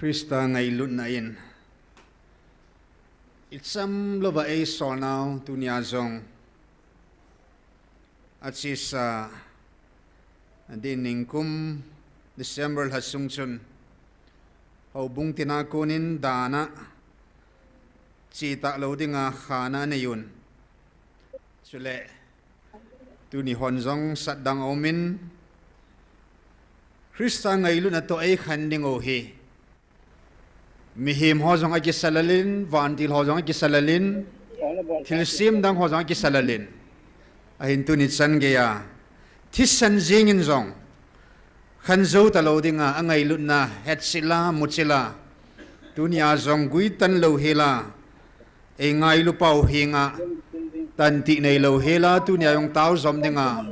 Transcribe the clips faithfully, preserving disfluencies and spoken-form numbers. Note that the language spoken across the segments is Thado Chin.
Krista ngailutna in icham louva eisolnau tunia jong achesa din ningkum December lha sung chun houbung tina konin dana cheta lou dinga khana anei un. Chule tuni hon jong satdang aumin, Krista ngailutna toh eikhen ding u hi mihem ho jong akisah lel in, vantil ho jong akisah lel in, thilsem dang ho jong akisah lel in. Ahin tuni chan geiya thisan jingin jong khen jou talou dinga, angailutna hetchil a, muchil a, tunia jong guitan louhel a, eingailu pau henga, tantih neilou hel a, tunia jong tao jom dinga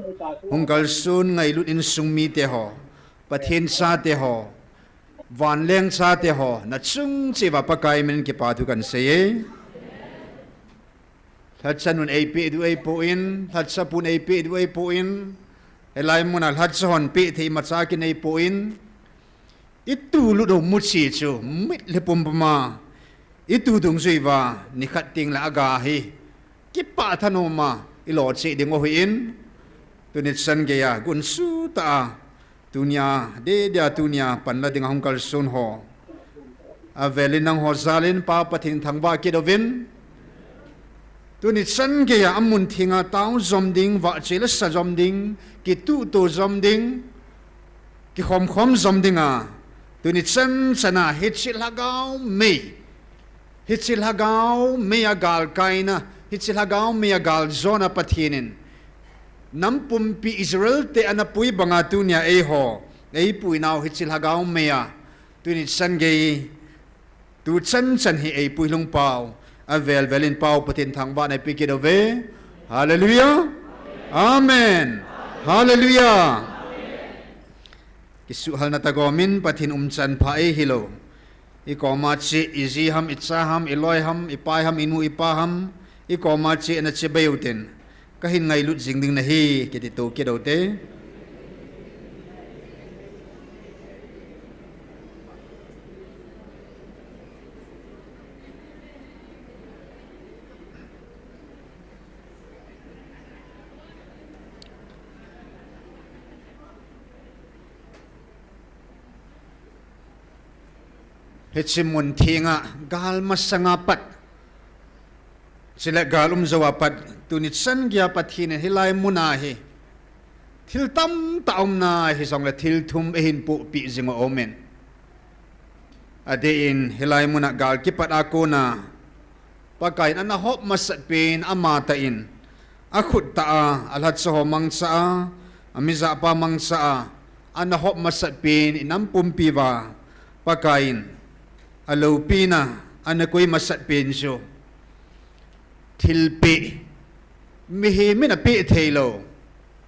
hung kalson ngailut insung mite ho, Pathen chate ho, vanleng chate ho, nachung cheh uva Pakai min in kipa thu kahin sei e. Lhacha nun eipeh diu eipoi, lhacha pon eipeh diu eipoi, hilai muna lhacha hon peh thei imacha kinei poi. Itu lut u muchi chu mitlhi pumpuma itu dungjui uva nikhat tengle aga hi kipah thanoma ilo cheh ding u ahin, tuni chan geiya gunchu tah a tunia, deh deh a tunia panla dinga hung kalson ho, avelin nangho jalin Pa Pathen thangvah kit uvin. Tuni chan geiya amun thenga tao jom ding, vahchoi le sa jom ding, kituhto jom ding, kikhomkhom jom dinga, tuni chan chana hiche lhagao mei, hiche lhagao mei a galkaina, hiche lhagao mei a galjona Pathen in nam pumpi Israel te ana pui banga tunia eiho eipuinau hiche lhagao mei a, tuni chan gei, tu chan chan hi eipui lhung pau, avel vel in Pau Pathen thangvahna ipeh kit uve. Hallelujah. Amen. Hallelujah. Kisuhhalna tah gomin Pathen umchan pha eihilou, ikoma cheh, iji ham, icha ham, iloi ham, ipai ham, inu ipa ham, ikoma cheh nachibai uvin tin, kahin ngailut jing ding nahi kiti to kit uvin te. Hiche mun thenga gal masanga pat, chule gal um jouva pat, tuni chan geiya Pathen in hilai muna hi thil tamtah aum nahi jongle thil thum eihin pohpeh jing u aumin. Adeh in hilai muna gal kipat a kona Pakaiyin ana hop masat pen amatah in, akhut tah a, alhacha ho mangcha a, amijahpa mangcha a, ana hop masat pen inam pumpi uva Pakaiyin aloupina ana koi masat pen chu thilpeh. Mihem in apeh theilou,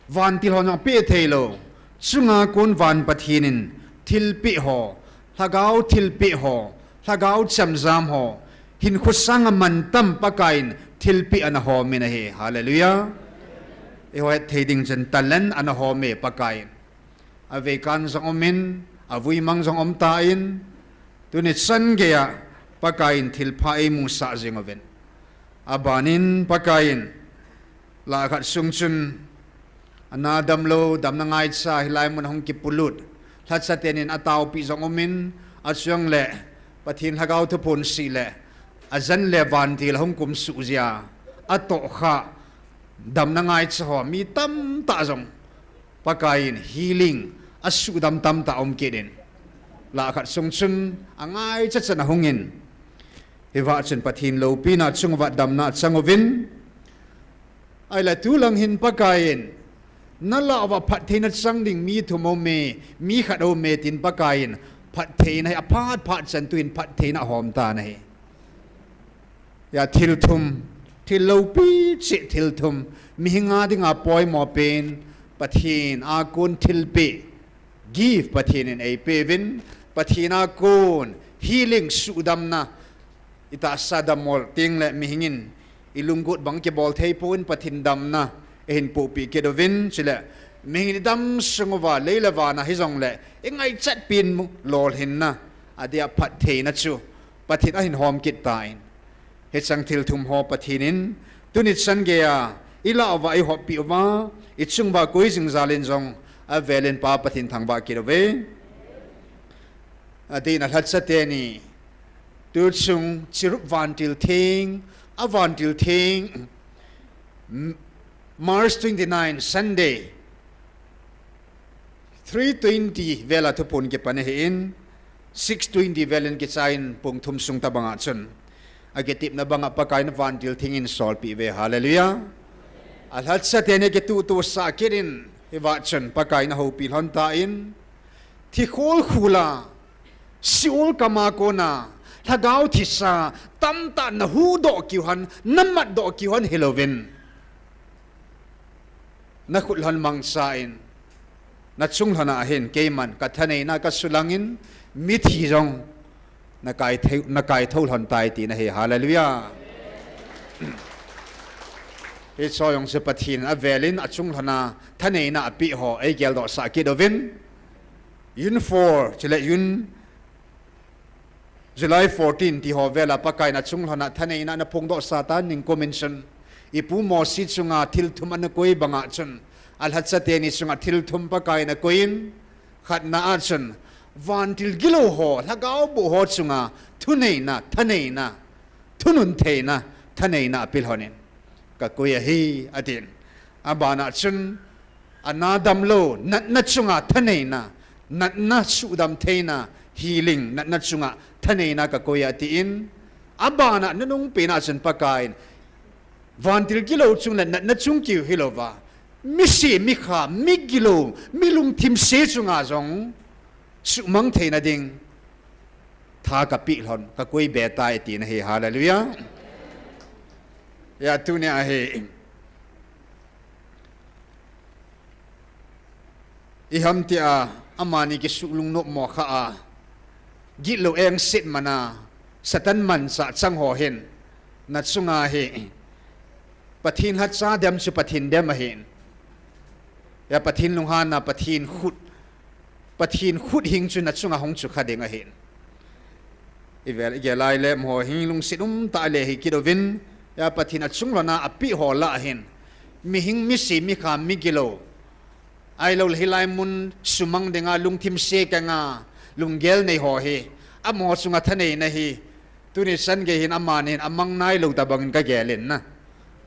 vantil hon jong apeh theilou, chunga kon van Pathen in thilpeh ho, lhagao thilpeh ho, lhagao chemjam ho, hinkho sanga mantam Pakaiyin thilpeh ana hom in ahi. Hallelujah. Eiho hetthei ding chun talent ana hom e Pakaiyin. Aveikan jong umin, avui mang jong umtan, tuni chan geiya Pakaiyin thilpha eimusah jing uvin. Abanin Pakaiyin, lah khat sung chun ana damlou, damna ngaicha hilai mun hung kipolut, lhacha tenin ataopi jong umin, achujongle Pathen Lhagao thuphon sih le ajan le vantil hung kumsuh jia, atohkhah damna ngaicha ho mi tamtah jong Pakaiyin healing, asuhdam tamtah aum kit in, lah khat sung chun angaicha chan ahungin, hiva chun Pathen loupina chunguva damna achang uvin. Ahile tulang hin Pakaiyin, nalah uva phattheina chang ding mi thum aume, mi khat aume tin Pakaiyin phattheina hi aphat phat chan tuhin phattheina ahom tan ahi. Hia thil thum, thil loupi cheh thil thum, mihinga dinga poimo pen, Pathen a kon thilpeh, gift Pathen in eipeuvin, Pathen a kon healing, suhdamna, itahsa dammo tengle mihingin ilunggot bang kibol thei pon Pathen damna eihin pohpeh kit uvin, chule mihingin idam sung uva lei le vana hijongle ingaichat pen lolhinna Adeh a phattheina chu Pathen ahin hom kit tan, hicheng thil thum ho Pathen in tuni chan geiya ilah uva, ihoppi uva, ichung uva koi jing jal in jong avel in Pa Pathen thangvah kit uve. Adeh in alhacha teni, tuchung chirup vantil theng, a vantil theng, M-, March twenty-nine, Sunday, three twenty vel a thuphon kipan ahin, six twenty vel in kichai in pung thum sung tobang a chun, akitepna banga Pakai in vantil theng in solpeh uve. Hallelujah. Alhacha teni kituhtuhsah kit in, hiva chun Pakai in ahoupi lhon tan, thi kholkhul a, Sheol kam a kona lhagao thisa tamtah nahuhdoh keu hon, namatdoh keu hon hilouvin, nakhut lhon mangcha in, nachung lhon a hin keiman kathaneina kasulang in, mithi jong nakai thou, nakai thou lhon tai tina ahi. Hallelujah. Hiche jong chu Pathen in avel in achung lhon a thaneina apeh ho eigeldohsah kit uvin, June four, chule June, July fourteen ti ho vel a Pakai in achung lhon a thaneina anaphongdohsah tan, ningkum in chun, ipu Mosi chunga thil thum anakoi banga chun, alhacha teni chunga thil thum Pakai in akoi in, khatna a chun, vantil gilou ho, lhagao boh ho chunga thuneina, thaneina, thunun theina, thaneina apeh lhon in, kakoi ahi, atin. Abana chun, ana damlou, natna chunga thaneina, natna suhdam theina, healing, natna chunga thaneina kakoi e atin. Abana nanung pena chun Pakai in, vantil gilou chung le natna chung keu hilouva, misi, mikha, migilou, milungthim se chunga jong suhmang theina ding tha kapeh lhon, kakoi be tai tina ahi. Hallelujah. Hia tunia hi, iham tia, amani kisuh lungnop mo kha a, gitlou engset mana, Satan manchah chang ho hin, nachunga hi, Pathen lhacha dem chu Pathen dem ahin, hia Pathen lunghanna, Pathen khut, Pathen khut hing chu nachunga hung chu kha ding ahin. Ivel igel lai le, amaho hi lungset umtah le hi kit uvin, hia Pathen achung lhon a apeh ho lah hin, mihing, misi, mikha, migilou, ahilouleh hilai mun sumang dinga lungthim se kenga lunggel nei ho hi, amaho chunga thaneina hi, tuni chan gei hin amani hin amang nailou tobang in kagel in na.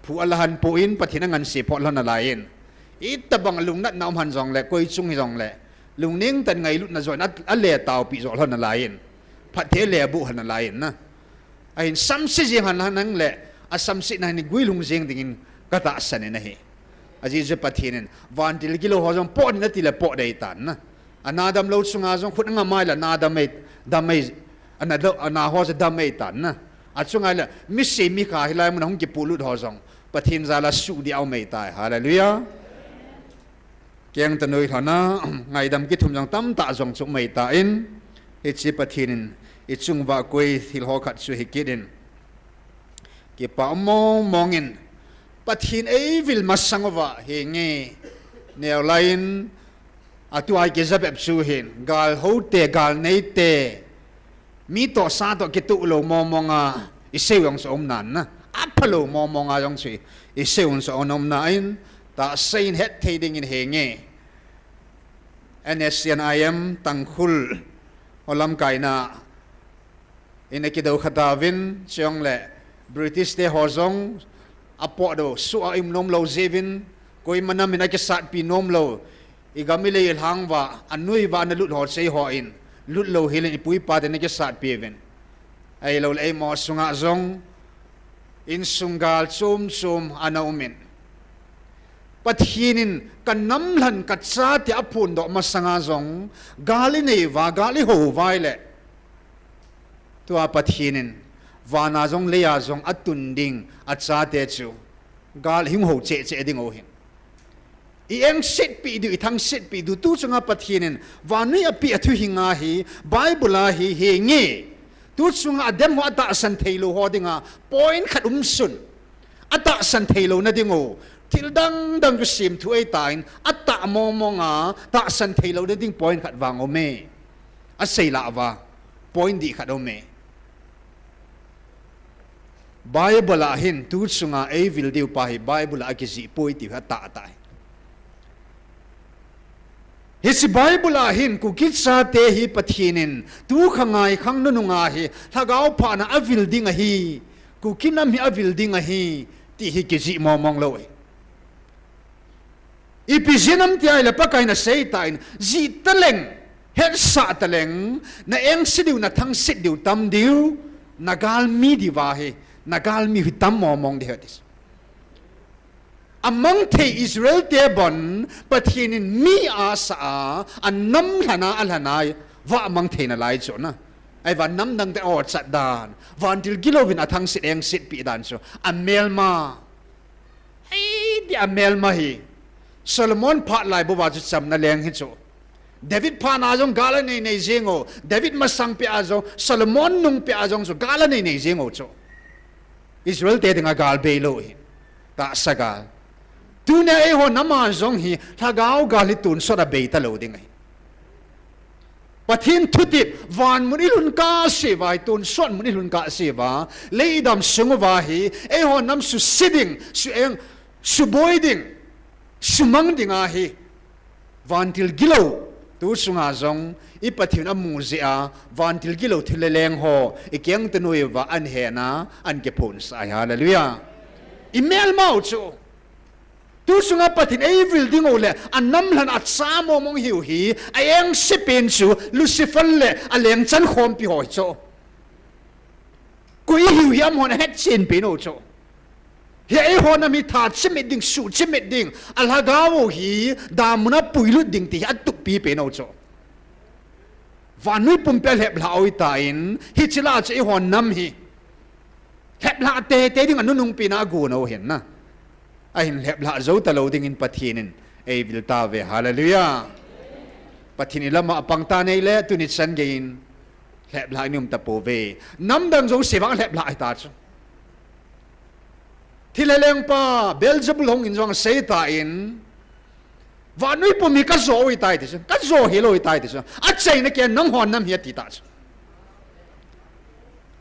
Phu ala han poi in Pathen angansei phot lhon nalai in. Itobang lungnatna um han jongle, koi chung hijongle, lungneng tah in ngailutna joh in a, ale taopi joh lhon nalai in. Phatthei ale boh lhon nalai in na. Ahin samse jeng hen lang le, asamsetna hin guilhung jeng dingin katahsan in ahi. Ajeh chu Pathen in, vantil gilou ho jong pot in atile pot dei tan na. Ana damlou chunga jong khut anga mai le ana dam e, dam e, ana do, ana ho chu dam e tan na. Achunga le, misi, mikha hilai mun a hung kipuilut ho jong, Pathen jal a suh ding aum e tai. Hallelujah. Keng tanoi lhon a, ngaidam kithum jong tamtah jong chu um e tan, hiche Pathen in ichung uva akoi thil ho khat chu hi kit in, kipa um mong mong in, Pathen eivil masang uva hinge, neo lai in, atua hi kija bep chu hin, gal houte, gal neite, mi toh sa toh kitoh lou mong mong a, isei u jong chu um nan na. Aphalou mong mong a jong chu isei u jong chu um nan, tahsa in hetthei dingin hinge, N S C N I M Tangkhul ho lamkaina in akidou kha tauvin, chujongle British te ho jong apot doh, suh a um nom lou jeh uvin, koima nam in akisatpi nom lou, igam ilei ilhang uva, anoi uva analut ho chei ho in, lut lou hel in ipu ipa ten akisatpi uvin. Ahilouleh eima sunga jong, insung gal chom chom ana um in. Pathen in kanam lhan kachate aphondoh masanga jong, gal inei uva, gal ihou uva ahile, tua Pathen in, vana jong leiya jong atun ding achate chu, gal hung hou cheh cheh ding u ahin. I engsetpi diu, i thangsetpi diu, tu chunga Pathen in, vannoi a apeh a thuhing ahi, Bible ahi, hinge. Tu chunga adem ho atahsan theilou ho dinga, point khat umsun. Atahsan theilouna ding u. Thil dang dang chu semthu ahitan, atah mong mong a, tahsan theilouna ding point khat vang um e. Asei lah uva. Point dih khat aume. Bible a hin tu chunga eivil diu pa hi Bible a akijih poi tiu hi atah tah hi. Hiche Bible a hin Kuki chate hi Pathen in tu khangai khang nunung a hi lhagao phatna avil ding ahi, Kuki nam hi avil ding ahi, ti hi kijih mong mong lou hi. Ipi jeh ham tia ahile Pakai in asei tan, jih taleng, hetsah taleng, na engse diu, na thangset diu tam diu, na galmi diu ahi, na galmi hi tam mong mong ding ahi ati. Amang thei Israel te bon, Pathen in mi asah a, anam lhana, alhana, va mang thei nalai chu na. Ahivang namdang te achat dan, vantil gilouvin athangset engset pi dan chu, amelma. Hei, ti amelma hi. Solomon phat lai bou a chu chamna leng hi chu. David phat na jong gal anei nei jing u. David masang pet a jong, Solomon nung pet a jong chu gal anei nei jing u chu. Israel te dinga gal beilou hi. Tahsa gal. Tunia eiho nam a jong hi, lhagao gal hi tonsot a bei talou ding ahi. Pathen thutep, van mun ilhun kah seh uva hi, tonsot mun ilhun kah seh uva, lei idam sung uva hi, eiho nam suse ding, su eng, suboi ding, sumang ding ahi. Vantil gilou, tu sunga jong, i Pathen amu jeh a, vantil gilou thil le leng ho, i keng te noi uva, an hena, an kiphonsah ahi, hallelujah. I melmau chu. Tu sunga Pathen eivil ding u le, anam lhan acha mong mong hiu hi, a engse pen chu, Lucifer le, aleng chan khompi ho hi chu. Koi hiu hi amahon ahetchen pen u chu. Hi eiho nam hi tha chimit ding, su chimit ding, alhagao u hi, damun a puilut ding ti hi atup pi pen u chu. Vannoi pumpi a lheplhah u ahitan, hiche lah a chu eiho nam hi. Lheplhah tei tei ding a nunung pen a agon u ahin na. Ahin lheplhah jou talou dingin Pathen in eivil tauve. Hallelujah. Pathen i lama apang ta nei le tuni chan geiyin lheplhah i um tapouve. Namdang jouse vang lheplhah ahita chu. Thilha lengpa Beelzebul hung in jong asei tan, vannoi pumpi hi kajo u ahitai ti chu, kajo hilou ahitai ti chu, achaina kei a nangho nam hi ati ta chu.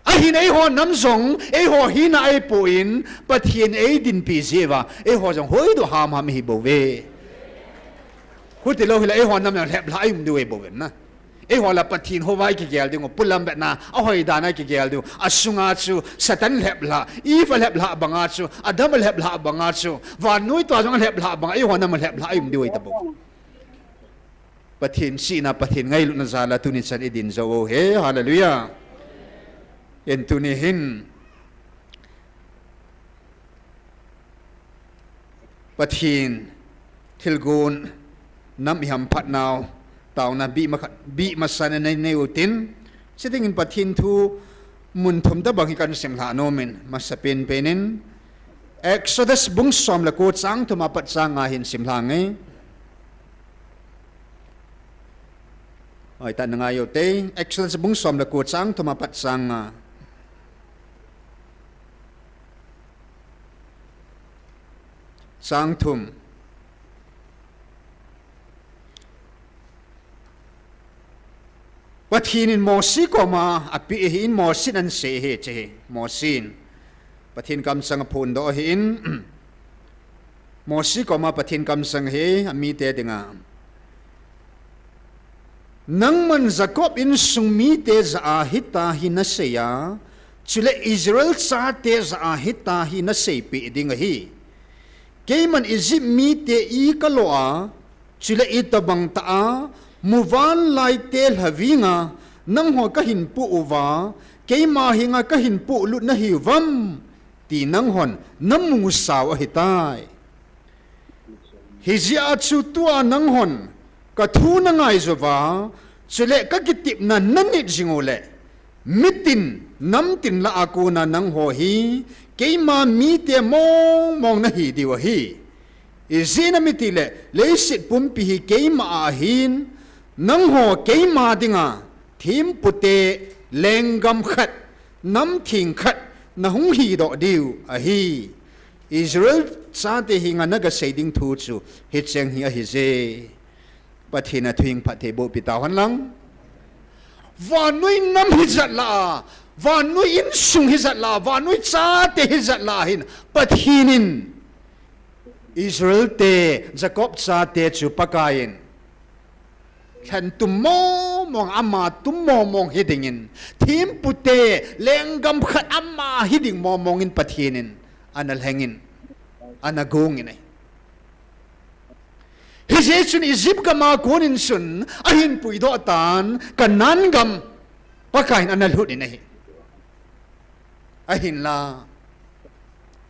Ahin eiho nam jong, eiho hina ahipon, Pathen eidinpi jeh uva, eiho jong hoidoh hamham ihi bouve. Huti lou hile eiho nam jong lheplhah i um diu ahi bouve na. Eiho la Pathen houva i kigel ding u, polam betna, ahoi dan a i kigel diu. Asunga chu Satan lheplhah, Eve lheplhah banga chu, Adam lheplhah banga chu, vannoi tua jong lheplhah banga, eiho nam lheplhah i um diu ahi tabou. Pathen chihna, Pathen ngailutna jal a tuni chan i din jou u ahi, hallelujah. Hin tuni hin, Pathen thilgon nam i hamphat nau, taona bih ma khat, bih masa na nei, nei u tin, chuteng in Pathen thu mun thum tabang hi kan simlhah nom in, masapen pen in, Exodus bung som le ko chang thum apat chang nga hin simlhah inge. Oi, ta na ngai u te, Exodus bung som le ko chang thum apat chang nga. Chang thum. Pathen in Mose koma apeh ahin, Mose in asei ahi, che hi, Mose in. Pathen kamsang aphondoh ahin, Mose koma Pathen kamsang hi, amite dinga. Nangman Jacob insung mite jah a hitia hi nasei a, chule Israel chate jah a hitia hi naseipeh ding ahi. Keiman Egypt mite i kalo a, chule itobang tah a, muvanlai te lhavinga, nangho kahin poh uva, keima henga kahin poh lut nahiu vem, ti nanghon namusau ahitai. Hijeh a chu tua nanghon kathu nangai jou uva, chule kakitepna nanit jing u le, mitin, namtin lah a kona nangho hi, keima mite mong mong nahi diu ahi. Ijeh inem itile, leiset pumpi hi keima a ahin, nangho keima dinga, thempu te, lenggam khat, nam theng khat, nahung hidoh diu ahi. Israel chate henga nagasei ding thu chu, hicheng hi ahije. Pathen in athu hing phatthei boh pi tauhen lang. Vannoi nam hijat lah a, vannoi insung hijat lah a, vannoi chate hijat lah a hin Pathen in Israel te, Jacob chate chu Pakai in lhen tum mong mong, ama tum mong mong hi dingin, thempu te, lenggam khat ama hi ding mong mong in Pathen in ana lhengin, ana gongin ahi. Hijeh chun Egypt gam a konin chun ahin puidoh tan, Canaan gam Pakai in ana lhut in ahi. Ahinla,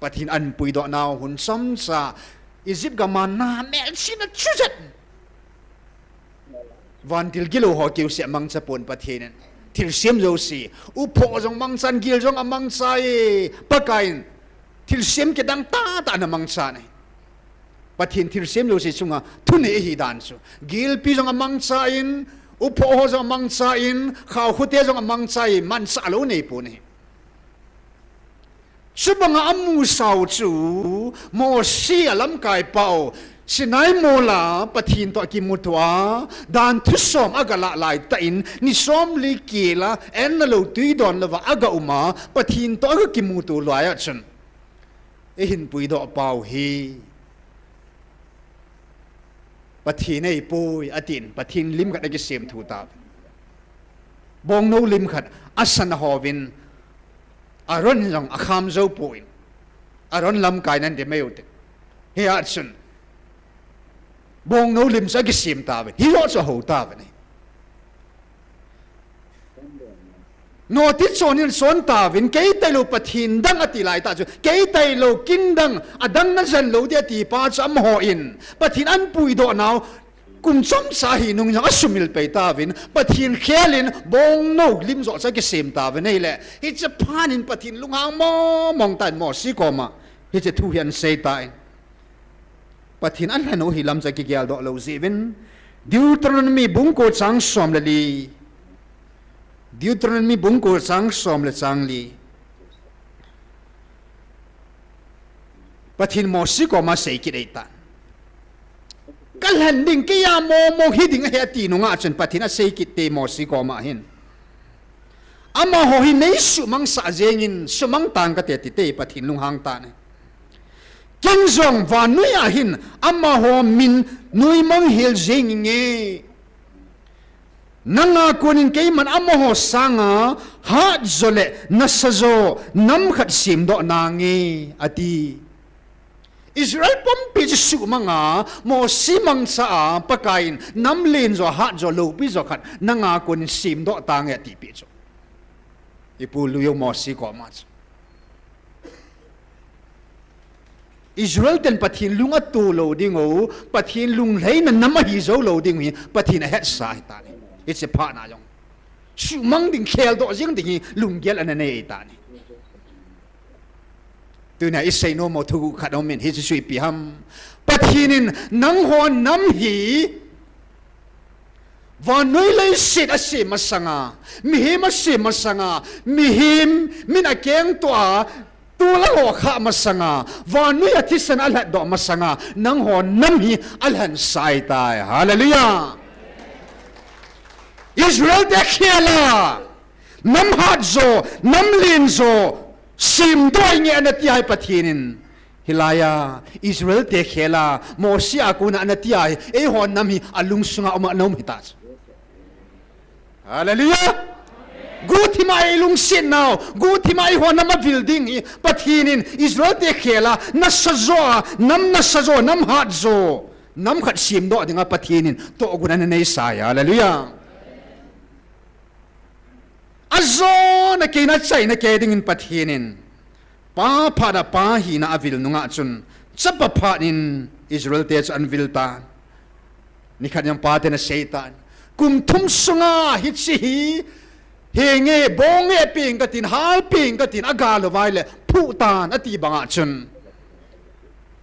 Pathen in ahin puidoh nau hun chomcha, Egypt gam a na melchihna chujat, vantil gilou ho keuseh amangcha pon Pathen in. Thilsem jouse, uphoh jong amangchan, gil jong amangcha e, Pakai in thilsem kidang tahtah ana mangchan ahi. Pathen thilsem jouse chunga thunei ahi dan chu. Gilpi jong amangcha in, uphoh ho jong amangcha in, khaokhote jong amangcha in, manchah lou neipon ahi. Chubanga amusau chu, Mosi a lamkai pau, Sinai mol a Pathen toh akimuto a, dan thusom agalah laitah in, ni somli kel a, enna lou tui don louva agaum a, Pathen toh agakimuto laiya chun, eihin puidoh pau hi Pathen ahipoi, atin, Pathen lim khat akisem thu tauve. Bongnou lim khat, asan ahouvin, Aaron jong akham jou poi. Aaron lamkai nan ti mai ute. Hia chun, bongnou lim chu akisem tauve. Hijoh chu ahou tauve. Noti chon in chon tauvin, kei tailou Pathen dang ati laitah chu, kei tailou kin dang, adang najan lou ding ati pa chu amaho in, Pathen ahin puidoh nau, kum chomcha ahi nung jong asumil pai tauvin, Pathen khel in bongnou lim joh chu akisem tauvin ahile, hiche phat in Pathen lunghang mong mong tan Mosi koma, hiche thu hi ahin sei tan. Pathen alhen u hi lam chu akigeldoh lou jeh uvin, Deuteronomy bung ko chang som le li. Deuteronomy bung ko chang som le chang li. Pathen Mosi koma asei kit ahitan. Kalhen ding, keiya mong mong hi ding ahi ati nunga chun Pathen asei kit tai Mosi koma hin. Amaho hi neisumang sah jengin, sumang tang kate ati tai, Pathen lunghang tan ahi. Ken jong vannoi a hin amaho min noimang hel jeng inge. Nanga konin keiman amaho sanga hatjo le nasajo nam khat semdoh nange, ati. Israel pumpi chu sumanga, Mosi mangcha a, Pakai in nam lenjo, hatjo, loupijo khat nanga konin semdoh tange atipeh chu. Ipu lui u Mosi koma chu. Israel ten Pathen lung ato lou ding u, Pathen lunglhaina nam ahi jou lou ding u hi, Pathen ahetsa ahitan ahi. Hiche phat na jong sumang ding, kheldoh jeng ding hi lunggel ana nei ahitan ahi. Tunia isei nom u thuguh khat aumin, hiche chu ipi ham. Pathen in nangho nam hi vannoi leiset asem masanga, mihem asem masanga, mihem min akengtoh a, tol alo khah masanga, vannoi a thisan alhatdoh masanga, nangho nam hi alhensa ahitai. Hallelujah. Israel te khel a nam hatjo, nam lenjo semdoh inge anati ahi Pathen in. Hilaiya Israel te khel a Mosi a kona anati ahi, eiho nam hi alungsunga um a ana um hita chu. Hallelujah. Guhthima eilungset nau, guhthima eiho nam avil ding hi Pathen in Israel te khel a nasajo a, nam nasajo, nam hatjo, nam khat semdoh dinga Pathen in tohgon ana neisa ahi. Hallelujah. Ajona keina achaina kei dingin Pathen in Pa phat a Pa hina avil nunga chun, chapa phat in Israel te chu ana vil tan. Nikhat jong paten asei tan, kum thum sunga hiche hi, henge, bonge peng katin, hal peng katin, aga lou vai le phuh tan ati banga chun,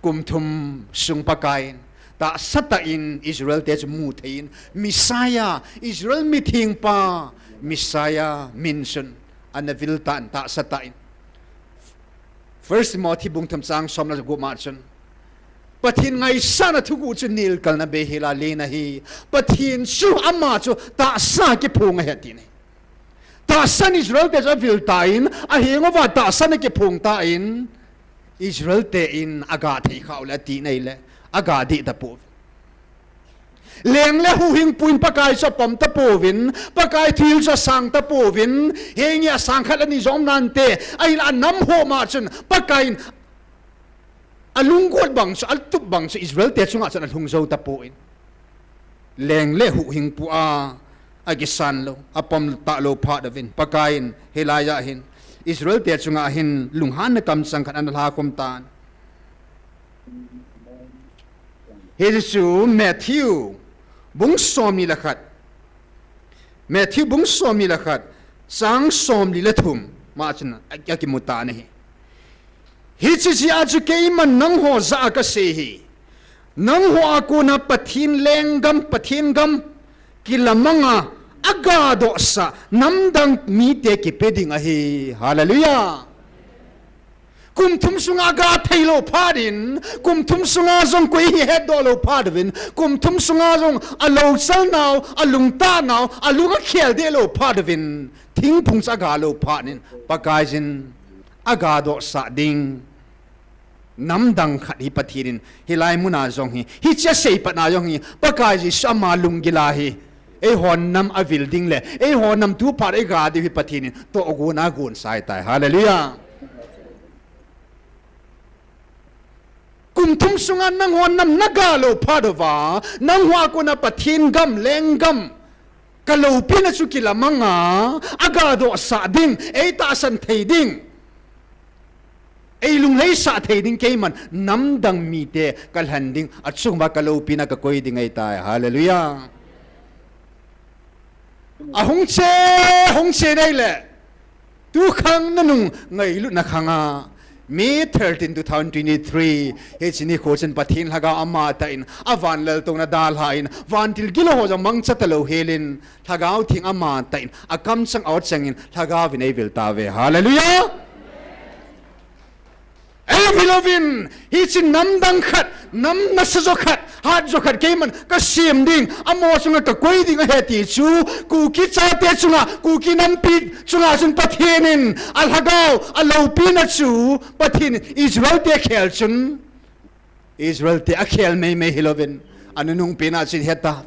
kum thum sung Pakai in tahsa tah in Israel te chu mu thei in, Messiah, Israel mithengpa Messiah min chun ana vil tan tahsa tah in. First Timothy bung thum chang som le gup ma chun, Pathen ngaisahna thuguh chu nelkalna beihel a len ahi. Pathen chu ama chu tahsa kiphong ahi ati ahi. Tahsan Israel te chu avil tan, ahenguva tahsan akiphong tan, Israel te in aga thei khah le ati nei le, aga dih tapouve. Leng le huhhingpu in Pakai chu apom tapouvin, Pakai thuhil chu asang tapouvin, henge asang khat le ni jong nante, ahinla anam ho ma chun, Pakai in alunggot bang chu, atup bang chu Israel te chunga chun alhung jou tapon. Leng le huhhingpu a, akisan lou, apom talou phat uvin, Pakai in, hilai a hin, Israel te chunga hin, lunghanna kamchang khat ana lhakhum tan. Hichu Matthew, bung somni le khat. Matthew bung somni le khat, chang somli le thum, ma chun a, akimu tan ahi. Hiche jeh a chu keiman nangho jah a kasei ahi. Nangho a kona Pathen lenggam, Pathen gam, kilamanga, agadohsah, namdang mite kipe ding ahi. Hallelujah. Kum thum sunga aga thei lou phat in, kum thum sunga jong koi hi hetdoh lou phat uvin, kum thum sunga jong alou chal nau, alungtah nau, alung akhel deh lou phat uvin, thingphung chu aga lou phat in, Pakaiyin agadohsah ding namdang khat hi Pathen in, hilai muna jong hi, hiche asei patna jong hi, Pakai Jesu ama lunggil ahi, eiho nam avil ding le, eiho nam tu phat aga diu hi Pathen in, tohgon a gon sai tai. Hallelujah. Kum thum sunga nangho nam naga lou phat uva, nangho a kona Pathen gam, lenggam, kaloupina chu kilamanga, agadohsah ding, eitahsan thei ding, eilungleisah thei ding keiman, namdang mite kalhen ding, achunguva kaloupina kakoi ding ahitai. Hallelujah. Ahung che, hung che nei le. Tukhang nanung ngailutna khanga, May thirteen, two thousand twenty-three, hiche nikho chun Pathen Lhagao amatah in, avan laltouna dalhan, vantil gilou ho jong mangcha talou helin, Lhagao Theng amatah in, akamchang aw changin, Lhagao vin eivil tauve. Hallelujah! Eivil uvin, hiche namdang khat, nam nasa jo khat, hat jo khat, keiman kasem ding, amaho chunga kakoi ding ahi ti chu, Kuki chate chunga, Kuki nampi chunga chun Pathen in, alhagao, aloupina chu, Pathen in, Israel te khel chun, Israel te akhel meimei hilouvin, anunung pena chun heta.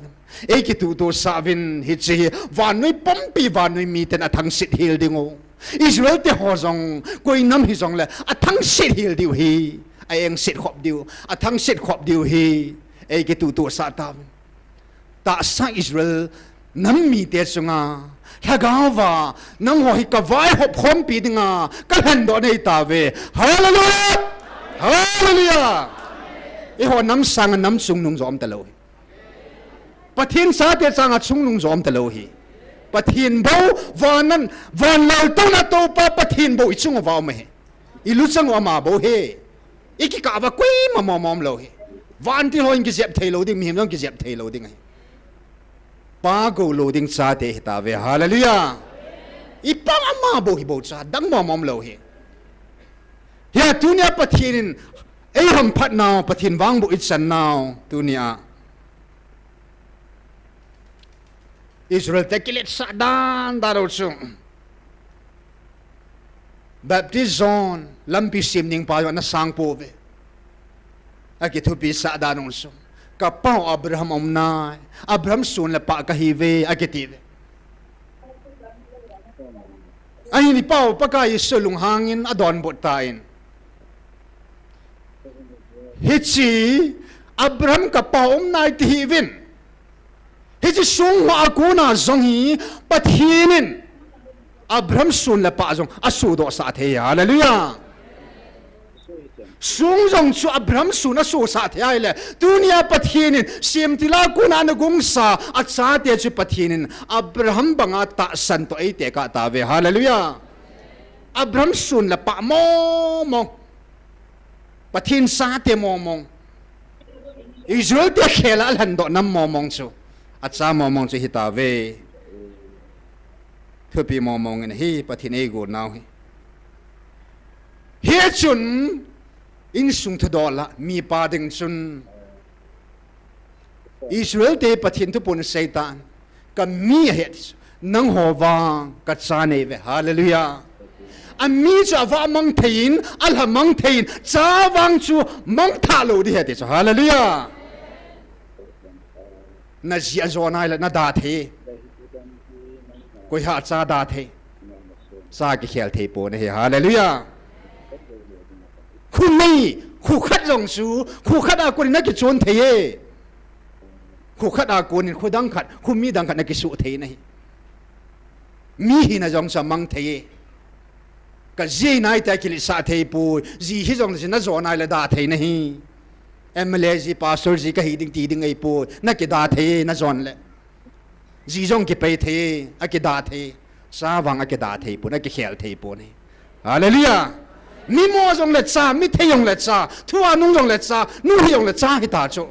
Eikituhtohsah uvin hiche hi, vannoi pumpi, vannoi miten athangset hel diu. Israel te ho jong, koi nam hijongle, athangset hel diu ahi, a-engset khop diu, athangset khop diu ahi, eikituhtohsah tauvin. Tahsa Israel nam mite chunga, Lhagaova, nangho hi kavaihop khompi dinga, kalhendoh nei tauve. Hallelujah! Hallelujah! Eiho nam sanga nam chungnung jo um talou hi. Pathen chate chunga chungnung jo um talou hi. Pathen bou, van nan, van laltouna toupa Pathen bou ichunguva um ahi. Iluchang u ama bou ahi. Ikikah uva koima mong mong umlou hi. Vantil hon kijep theilou ding, mihem jong kijep theilou ding ahi. Pa goulou ding chate hitauve. Hallelujah. Ipa ama bou hi bou cha, dang mong mong umlou hi. Hia tunia Pathen in eihamphat nau, Pathen vang bou ichan nau, tunia. Israel te kiletsah dan dan u chu. Baptist John, lampi sem ding pa jong ana sang pouve. Akithupisah dan u chu. Kapau Abraham aum nai, Abraham sun le pah kahiuve, akitiuve. Ahin ipau Pakai Jesu lunghangin adonbut tan. Hiche, Abraham kapau aum nai tihiuvin. Hiche song hoa kona jong hi Pathen in Abraham sun le pah jong asodohsah thei. Hallelujah. Song jong chu Abraham sun asosah thei ahile, tunia Pathen in semtil a kona ana gongsa achate chu Pathen in Abraham banga tahsan toh eitekah tauve. Hallelujah. Abraham sun le pah mong mong. Pathen chate mong mong. Israel te khel a alhendoh nam mong mong chu. Acha mong mong chu hitauve. Thupi mong mong in ahi, Pathen eigon nau hi. Hichun, insung thudol a, mipa ding chun. Israel te Pathen thuphon asei tan. Kami ahi. Nangho vang kacha neive. Hallelujah. Ami chu avah mang thei in, alha mang thei in, cha vang chu mang tha lou ding ahi ti chu. Hallelujah. Naji ajo nai le nadah thei. Koiham cha dah thei. Cha kikhel thei pon ahi. Hallelujah. Khu nei, khu khat jong chu, khu khat a kon in nakichon thei e. Khu khat a kon in khu dang khat, khu mi dang khat nakisuh thei nahi. Mi hina jong chu amang thei e. Kaji nai te kiletsah thei poi, ji hijong le najo nai le dah thei nahi. M L A ji, pastor ji kahi ding ti ding ahipoi, nakidah thei e, najon le. Ji jong kipei thei e, akidah thei. Cha vang akidah thei pon, akikhel thei pon ahi. Hallelujah. Mimo jong le cha, mithei jong le cha, thua nung jong le cha, nu hi jong le cha hita chu.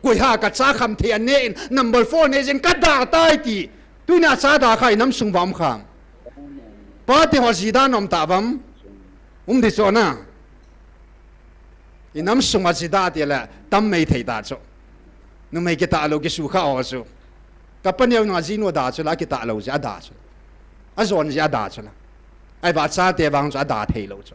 Koiham kacha kham thei anei in, number four nei jin kadah tai ti. Tunia cha dah kha inam sung uva um kham. Pate ho ji dah nom tauvam. Um ding chu na. Inam sunga ji dah ti le tam mai thei ta chu. Numei kitah lou kisukha ho chu. Kapa neo nunga jinu adah chu la, kitah lou ji adah chu. Ajon ji adah chu la. Ahivang chate vang chu adah thei lou chu.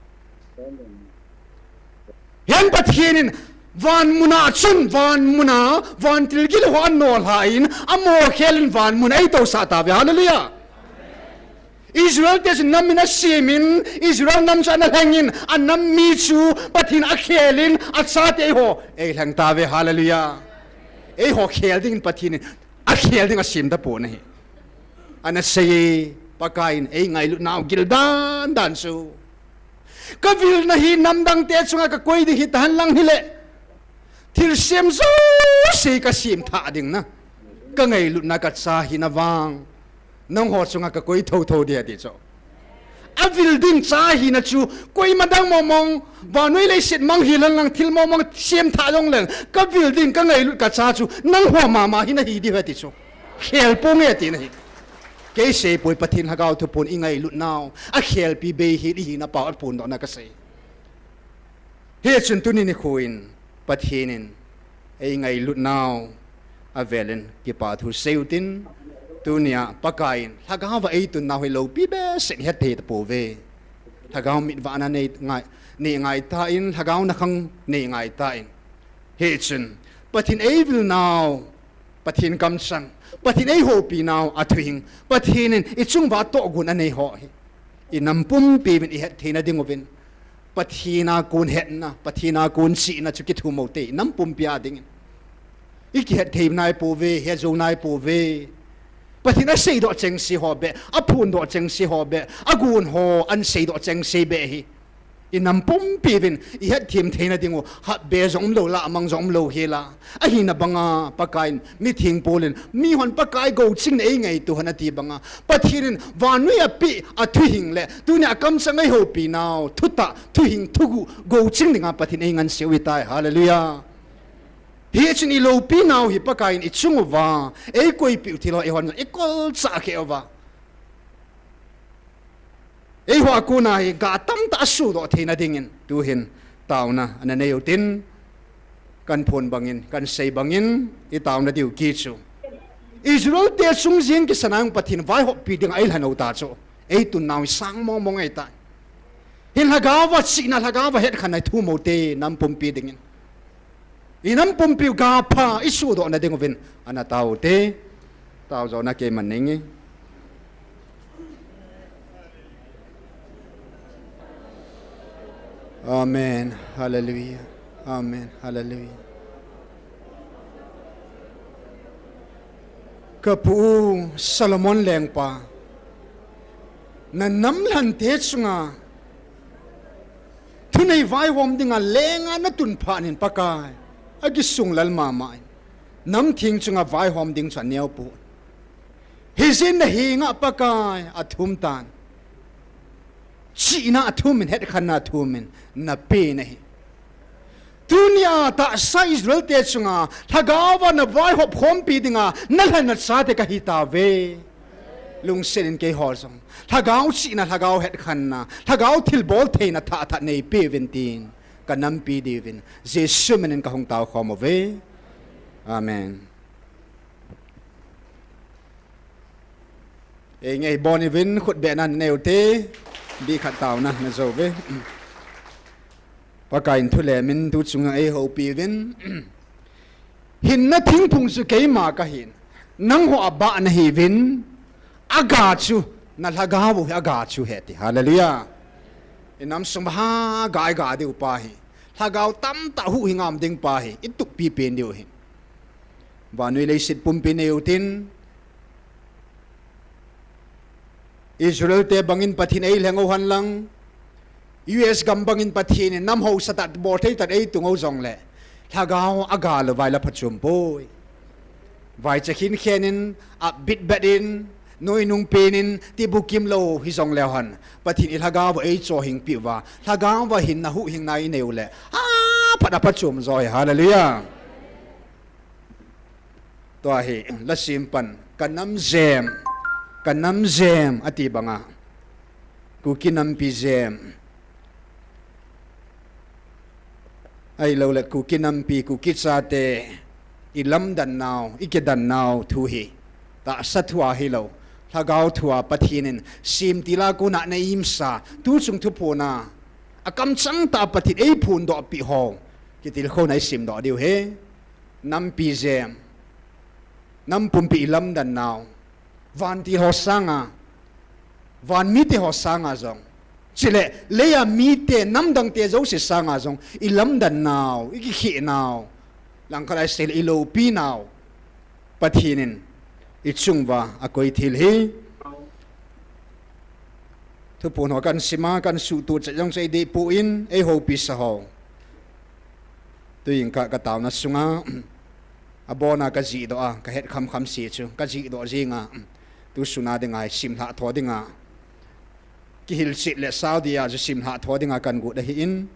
Hiche Pathen in van muna chun, van muna, vantil gilou ho anolha in, amo khel in van mun eitousah tauve. Hallelujah. Israel te chu nam in asem in, Israel nam chu ana lheng in, anam mi chu Pathen akhel in, achate eiho eilheng tauve. Hallelujah. Eiho khel ding in Pathen in akhel ding asem tapon ahi. Ana sei e, Pakai in eingailutnau gildan dan chu. Kavilna hi namdang te chunga kakoi ding hitahen lang hile. Thilsem jouse kasem thah ding na. Kangailutna kacha hina vang. Nangho chunga kakoi thotho ding ahi ti chu. Avil ding cha hina chu, koima dang mong mong, vannoi leiset mang hihen lang thil mong mong sem thah jongleng, kavil ding kangailut kacha chu, nangho mama hi nahi ding ahi ti chu. Khel ponge tina ahi. Kei seipoi Pathen Lhagao thupon ingailutnau, akhelpi bei hi ihina pao aphondohna kasei. Hichun tuni nikho in Pathen in eingailutnau avel in kipa thu seiyu tin, tunia Pakai in Lhagao va eitunnau hi loupi behseh in ihet thei tapouve. Lhagao mitvahna nei ngai, nei ngai tan, Lhagao nakhang nei ngai tan. Hichun Pathen eivilnau, Pathen kamchang, Pathen eihopinau athuhing, Pathen in ichung uva tohgon anei ho hi inam pumpi uvin ihet theina diuvin, Pathen a kon hetna, Pathen a kon chihna chu kithum u hite, inam pumpi a dingin. Ikihet thei naipouve, hetjou naipouve. Pathen aseidoh chengse ho beh, aphondoh chengse ho beh, agon ho aseidoh chengse beh hi inam pumpi uvin ihet them theina diu, hatbe jong umlou, lahmang jong umlou hela. Ahina banga Pakai in mitheng bol in, mihon Pakai gouchingna eingaito hen ati banga, Pathen in vannoi a apeh athuhing le tunia akamchang eihopinau thutah, thuhing, thuguh, gouching dinga Pathen eingansei u ahitai. Hallelujah. Hichun iloupinau hi Pakai in ichung uva eikoipeh u thil ho eihon ikolchah kheh uva, eiho a kona hi gah tamtah asodoh theina dingin tuhin taona ana nei u tin, kahin phon bangin, kahin sei bangin, itaona diu kichu Israel te chung jeng kisana jong Pathen vaihoppi dinga eilhen u ta chu, eitunnau hi sang mong mong ahitai. Hin Lhagao va chihna, Lhagao va hetkhenna ithum u hite, nam pumpi dingin. Inam pumpi u gapha isodohna diuvin, ana tao u hite. Taojona keiman neinge. Amen. Hallelujah. Amen. Hallelujah. Kapu u Solomon lengpa, nanam lhante chunga thunei vaihom dinga lenga natun phat in Pakai, akisung lal mama in, namtheng chunga vaihom ding chu aneo poi. Hijeh in nahenga Pakai athum tan. Chihna athum in, hetkhenna athum in, napeh nahi. Tunia tahsa Israel te chunga Lhagao va navaihop khompi dinga nalhen nachate kahi tauve. Lungset in keiho jong Lhagao chihna, Lhagao hetkhenna, Lhagao thilbol theina thah thah neipeh uvin tin, kanampi diuvin Jesu minin kahung taokhom uve. Amen. Ei ngei bon uvin khut beh nan neu te. Di khat tauna na jo ve. Pakai in thu le min tu chung ei houpi uvin. Hinna thingphung chu keima ka hin. Nangho abah na hiuvin. Aga chu na lhagao hi aga chu he ti. Hallelujah. I nam sung ha ga i ga diu pa hi. Lhagao tamtah huhhing a um ding pa hi. I tup pipen diu hi. Vannoi leiset pumpi nei utin. Israel te bangin Pathen ei lheng u hen lang, U S gam bangin Pathen in nam haosa tah bol thei tah ei tung u jongle, lhagao a ga lou vai la phachom poi. Vaicha khin khen in, a bitbet in, nuinung pen in, ti bukim lou hi jongle hen, Pathen i lhagao va ei chohing pi uva, lhagao va hinna huhhingna i nei u le, a phat a phachom jo hi, hallelujah. Tua hi, la sim pan, ka nam jem, ka nam jem, ati banga. Kuki nampi jem. Ahilou le, Kuki nampi, Kuki chate, i lamdan nau, i kidan nau, thu hi. Tahsa thu a hilou, lhagao thu a Pathen in, sim tila kona na imsa, tu chung thuphon a, a kamchang tah a Pathen ei phondoh pi ho, kitilkhouna i simdoh diu hi. Nampi jem, nam pumpi i lamdan nau, vantil ho sanga, van mite ho sanga jong, chule, lei a mite, namdang te jouse sanga jong, i lamdan nau, i kikheh nau, langkhat a i sei le i loupi nau, Pathen in, i chung uva, a koi thil hi. Thuphon ho kan sim a, kan suhtoh chet jong chu i dei poi, ei houpi sa ho. Tuin ka, ka tauna sunga, a bona ka jihdoh a, ka het khamkham se chu, ka jihdoh jing a, tu suna dinga, sim lha tho dinga, kihilchet le Saudi a chu sim lha tho dinga kan got ahi in.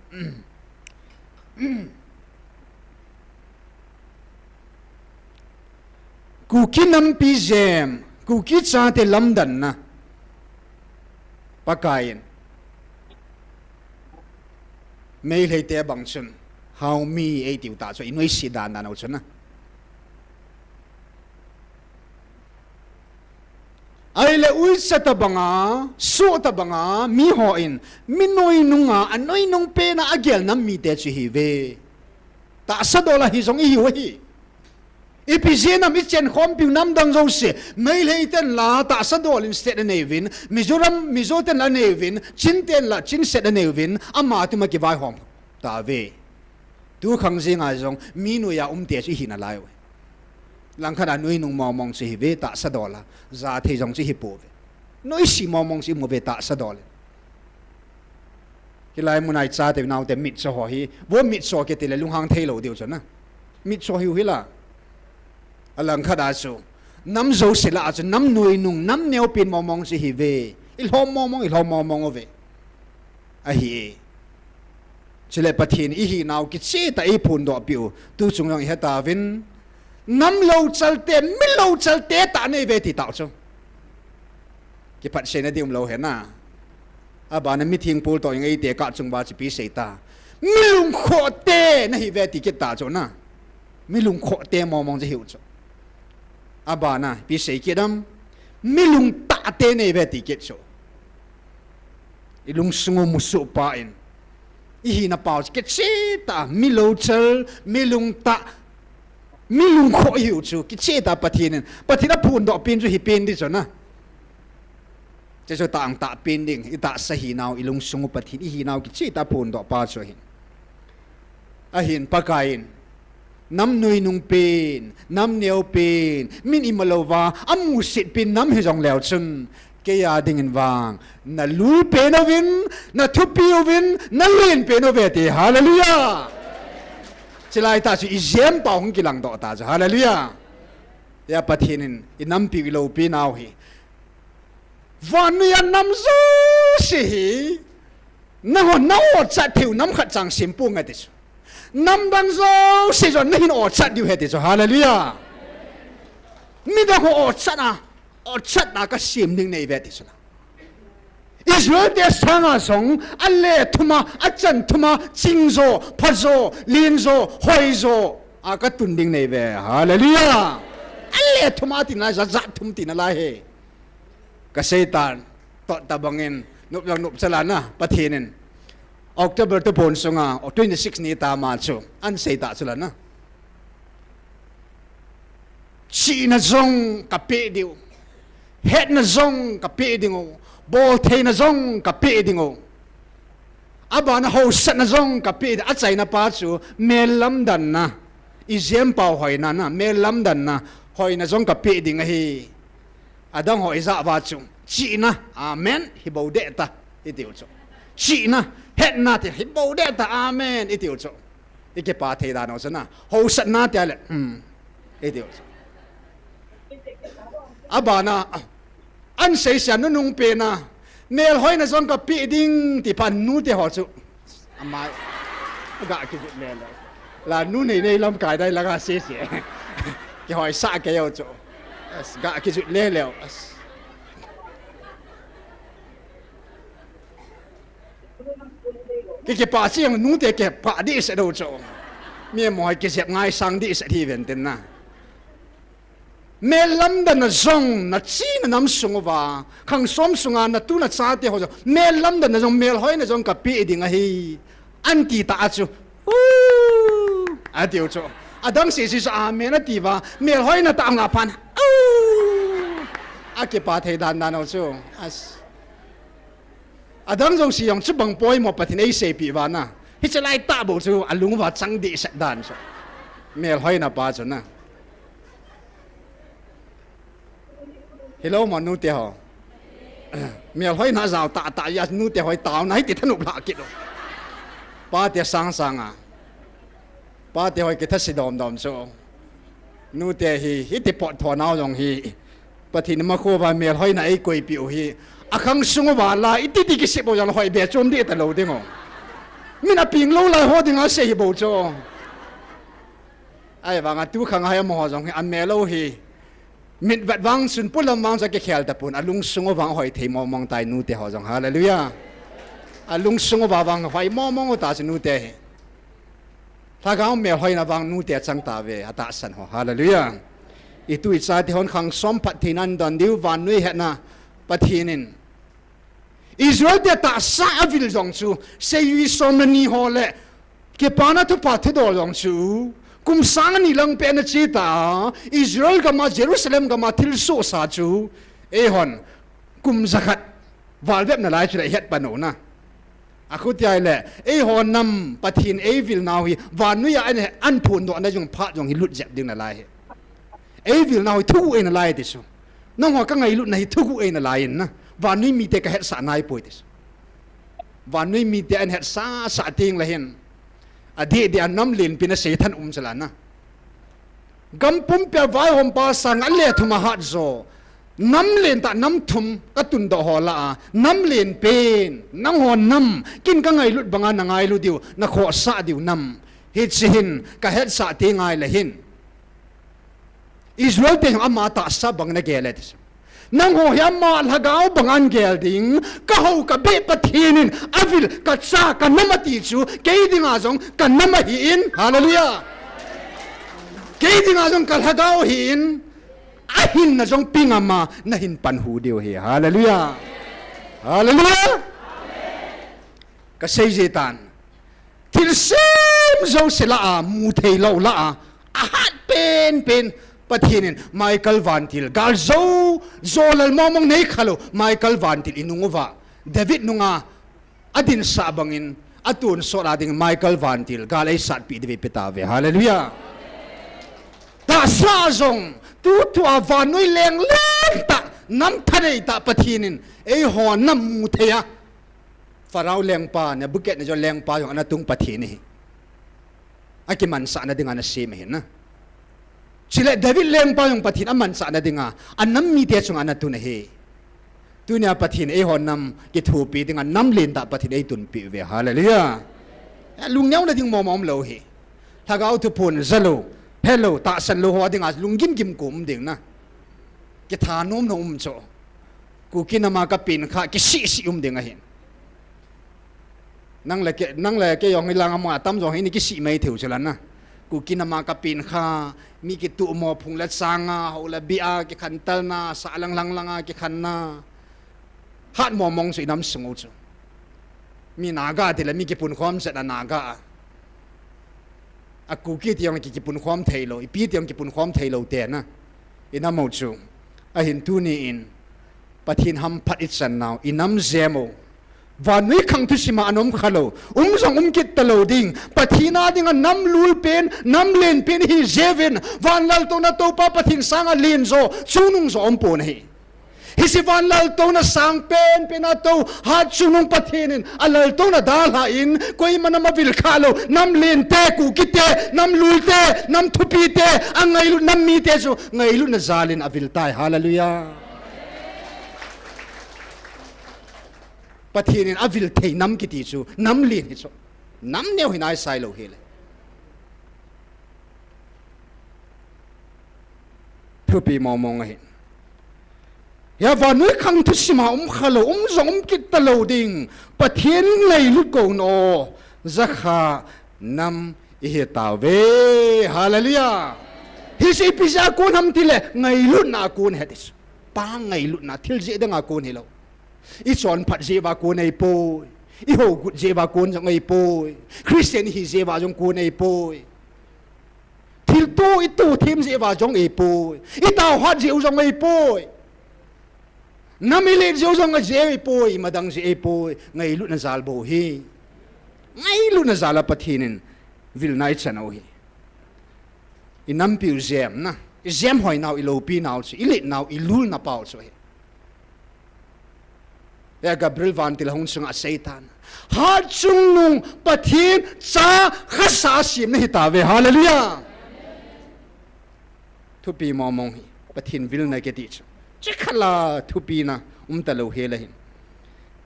Kuki nampi jem, Kuki chate lamdanna. Pakaiyin. Meiteite bang chun, haomi eitiu ta chu, i noise dan dan u chun a. Ahile uicha tabanga, soh tabanga, mihon, mi noinunga, a noinung pena a gel nam mite chu ihiuve. Tahsa dola hi jong ihiu ahi. Ipi jeh ham i chenkhompiu namdang jouse, Meitei ten la tahsa dolin state aneiuvin, Mizoram, Mizo ten la aneiuvin, Chin ten la Chin state aneiuvin, ama tuma kivaihom tauve. Tu khang jenga jong, mi noiya umte chu ihi nalai uve. Langkhat a noinung mongmong chu ihiuve, tahsa dola, jathei jong chu ihipouve. Noise mongmong chu imuve, tahsa dolin. Hilai muna i chate naote mitcho ho hi, vo mitcho kiti le lunghang theilou diu chu na. Mitcho hiu hila. Alangkhat a chu, nam jouse lah a chu, nam noinung, nam neopen mongmong chu ihiuve. Ilhom mongmong, ilhom mongmong uve. Ahi. Chule Pathen ihinau kicheh tah eiphondohpiu, tu chung jong ihetauvin. Nam louchalte, mi louchalte tah neiuve ti tau chu. Kiphatseina ding umlou hena. Abana mithengpol toh jong eite kah chung uva chu ipi seita. Mi lungkhohte nahiuve ti kit ta chu na. Mi lungkhohte mongmong chu ihiu chu. Abana ipi sei kit ham. Mi lungtahte neiuve ti kit chu. I lungsung u musoh pah in. Ihinau chu kicheh tah, mi louchal, mi lungtah, mi lungkhoh ihiu chu, kicheh tah Pathen in. Pathen aphondohpen chu hipen ding chu na. Chuche chu tah ang tahpen ding, i tahsa hinau, i lungsung u Pathen ihinau kicheh tah aphondoh pa chu ahin. Ahin Pakaiyin, nam noinung pen, nam neopen, min imalouva, amusit pen nam hijongleu chun, keiya dingin vang, na luipen uvin, na thupi uvin, na lenpen uve ti, hallelujah. Chulai tah chu i jempau hung kilangdoh ta chu, hallelujah. Hia Pathen in, i nampiu i loupi nau hi. Vannoiya nam jouse hi, nangho na ochat theiu nam khat chang semponge ti chu. Namdang jouse jong nahin ochat diu ahi ti chu, hallelujah. Midang ho ochat a, ochat a kasem ding neiuve ti chu na. Israelte sanga jong, ale thuma, achan thuma, chingjo, phajo, lenjo, hoijo, a katun ding neiuve, hallelujah. Ale thuma tina, jat jat thum tina lai hi. Ka seitan, tot tabangin, nop jong nop chalana, Pathen in. October tu pon sunga, twenty-six ni tama chu, an seita chulana. Chihna jong kapeh diu. Hetna jong kapeh ding u. Boltheina jong kapeh ding u. Abana hausatna jong kapeh ding. Achaina pa chu, mellamdanna. Ijempau hoina na, mellamdanna. Hoina jong kapeh ding ahi. Adang ho ijah uva chu. Chihna, amen, hibou deh ta, itiu chu. Chihna, hetna ti, hibou deh ta, amen, itiu chu. Ikipa thei dan u chu na. Hausatna tia le, hmm, itiu chu. Abana, an seisa nunung pena. Melhoina jong kapeh ding ti phat nute ho chu. Amai. Ga kijut lele. La nu nei nei lamkai dai la ga sese. Kihoisah kei u chu. As, ga kijut lele. As. Ki, kipa chiang nute kipa dihset u chu. Mi mohoi kijep ngaisang dihset hi ven tin na. Mellamdanna jong, nachina nam sung uva, khangsom sunga natu nachate ho jong, mellamdanna jong, melhoina jong kapeh ding ahi, anti ta a chu, u, atiu chu. Adang sese chu amen ati uva, melhoina tah nga phat, u, akipa thei dan dan u chu. As. Adang jouse jong chubang poimo Pathen in eiseipeh uva na. Hiche lai tah bou chu alung uva chang dihset dan chu. Melhoina pa chu na. Hilou mo nute ho. Melhoina jao tah tah a nute hoi taona hiti thanop lha kit u. Pate sang sanga. Pate hoi kitha si dom dom chu. Nute hi, hiti pot thonau jong hi. Pathen in makhuva melhoina eikoipeh u hi. Akhang sung uva la, iti ti kisep u jong hoi be chom dih talou ding u. Min apeng lou lai ho dinga sei hi bou chu. Ahivanga tu khang a hi amaho jong hi, amel u hi. Mitvet vang sunpul lam vang chu akikhel tapon, alungsung u vang hoi thei mong mong tai nute ho jong. Hallelujah. Alungsung uva vang hoi mong mong u ta chu nute hi. Lhagao melhoina vang nute achang tauve, atahsan ho. Hallelujah. Itu ichate hon khangsom phattheina nadon diu, vannoi hetna Pathen in. Israel te tahsa avil jong chu, seijui som le ni ho le, kipana thupha thudol jong chu, kum sang ani lang peh ana che ta, Israel gama, Jerusalem gama thilsoh sa chu, eihon, kum jakhat, val vep nalai chu le het pan u na. Akhuti ahile, eiho nam Pathen eivil nau hi, vannoi a an, an phondoh na jong phat jong hi lut jep ding nalai hi. Eivil nau hi thuguh eina lai ti chu. Nangho kangailutna hi thuguh eina lai in na. Vannoi mite kahetsah nai poi ti chu. Vannoi mite an hetsah sah teng le hin. Adeh deh a nam lenpi na seitha um chala na. Gam pumpi a vaihompa sang nga le thum ahat jo. Nam len tah nam thum katundoh ho lah a. Nam len pen. Nangho nam. Kin kangailut banga nangailu diu. Nakhohsah diu nam. Hiche hin kahetsah teng le hin. Israel te jong ama tahsa bang nagel e ti chu. Nangho hi ama lhagao bang a nagel ding, kahou kabeh Pathen in, avil, kacha, kanam ati chu, kei dinga jong, kanam ahin, hallelujah. Kei dinga jong, kalhagao ahin, ahinna jong ping ama, nahin panhu diu ahi, hallelujah. Hallelujah. Kasei ji tan. Thilsem jouse lah a, mu thei lou lah a, ahat pen pen, Pathen in Michael vantil, gal jou, jolal mong mong nei khalou, Michael vantil inung uva, David nunga, adinsah bangin, atonsot a ding Michael vantil, gal eisatpi diu vei pe tauve. Hallelujah. Tahsa jong, tutua vannoi leng leng tah, nam thanei tah Pathen in, eiho nam mu thei a. Pharaoh lengpa, Nebuchadnezzar lengpa jong ana tung Pathen ahi. Akimansahna dinga ana sem ahi na. Chule David lengpa jong Pathen amansahna dinga, anam mite chunga ana tun ahi. Tunia Pathen eiho nam kithopi dinga nam lentah Pathen eitunpi uve. Hallelujah. Lungneo na ding mong mong umlou ahi. Lhagao thuphon jalou, phelou, tahsan lou ho dinga lunggim gim kum ding na. Kitha nom nom um chu. Kuki nama kapen kha, kisih sih um ding ahin. Nang le kei, nang le kei jong hilang ama tam jong hi ni kisih mai theu chu lan na. Kuki nama kapen kha, mi kituh mo phung le changa, hou le bia, kikhantelna, sahlang lang langa, kikhanna. Hat momong chu inam sung u chu. Mi Naga tile mi kipunkhom chet a Naga a. A Kuki ti jong ki, kipunkhom thei lou, ipi ti jong kipunkhom thei lou te na. Inam u chu. Ahin tuni in, Pathen hamphat ichan nau, inam jem u. Vannoi khang thusim a anom kha lou, um jong um kit talou ding. Pathen a dinga nam lul pen, nam len pen ihi jeh uvin, van laltouna Toupa Pathen sanga len jo, chungnung jo umpon ahi. Hiche van laltouna sang penpen a tou, hat chungnung Pathen in alaltouna dalha in, koima nam avil kha lou, nam len te, Kuki te, nam lul te, nam thupi te, angailut nam mite chu, ngailutna jal in avil tai. Hallelujah. Pathen in avil thei nam kiti chu, nam len hi chu. Nam neo hi naisai lou hile. Thupi momong ahi. Hia vannoi khang thusim a um kha lou, um jong um kit talou ding. Pathen ngailut kouna o, jakha nam ihi tauve. Hallelujah. Hiche ipi jeh a kon ham tile, ngailutna a kon ahi ti chu. Pa ngailutna, thil jeh dang a kon hilou. Ichonphat jeh uva kon ahipoi. Ihogut jeh uva kon jong ahipoi. Christian ihi jeh uva jong kon ahipoi. Thilto ito them jeh uva jong ahipoi. Itaohat jeh u jong ahipoi. Nam ilet jeh u jong ajeh ahipoi. Imadang jeh ahipoi. Ngailutna jal bou hi. Ngailutna jal a Pathen in vilna ichan u hi. Inampiu jemna, ijem hoinau, iloupinau chu, iletnau, ilulna pau chu ahi. Hia Gabriel vantil hung chunga aseitan, hat chungnung Pathen cha khasa asemna ahitauve. Hallelujah. Thupi momong hi, Pathen vilna kiti chu. Chukhat la thupina um talou hel ahin.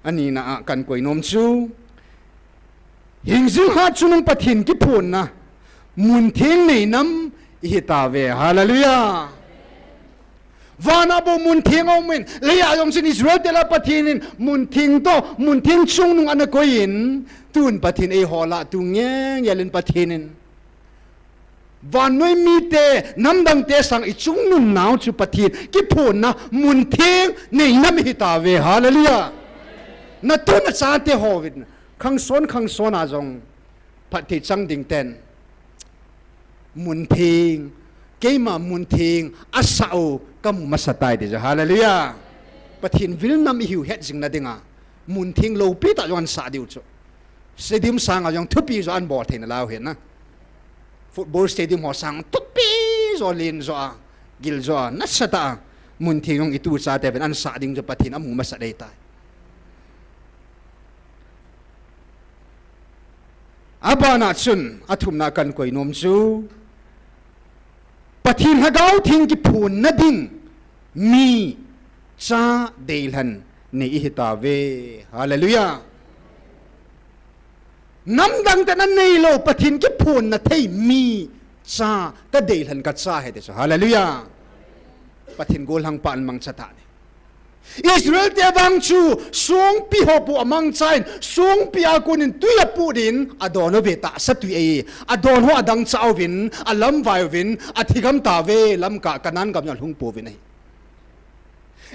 Anina a kahin koi nom chu, hingjing hat chungnung Pathen kiphonna, muntheng nei nam ihitauve. Hallelujah. Vana bou muntheng aumin, leiya jong chun Israel te lah a Pathen in muntheng toh, muntheng chungnung ana koiyin, tun Pathen eiho lah a tu ngengyel in Pathen in vannoi mite, namdangte sang ichungnunnau chu Pathen kiphonna, muntheng nei nam ihitauve. Hallelujah. Natu nachate hovin, khangson khangson a jong phatthei chang ding ten, muntheng, keima muntheng asah u kamu masatai ti chu. Hallelujah. Pathen vil nam ihiu het jingna dinga, muntheng loupi tah jong ansah diu chu. Stadium sanga jong thupi jo anbol theina lau hina. Football stadium ho sang thupi jo, len jo a, gil jo a, nasatah a, muntheng jong itu chateuvin ansah ding chu Pathen amu masat ahitai. Abana chun, athumna kahin koi nom chu, Pathen Lhagao Theng kiphonna ding mi cha deilhen nei ihitauve. Hallelujah. Namdang tah a neilou, Pathen kiphonna thei mi cha kadeilhen kacha ahi ti chu. Hallelujah. Pathen gollhangpa in mangcha tah in. Israel te vang chu songpi ho bou amangchan, songpi a konin twi aput in, adon uve, tahsa twi ahi. Adon ho adangchah uvin, alamvai uvin, athi gam tauve, Lamka Canaan gam jong alhung pouvin ahi.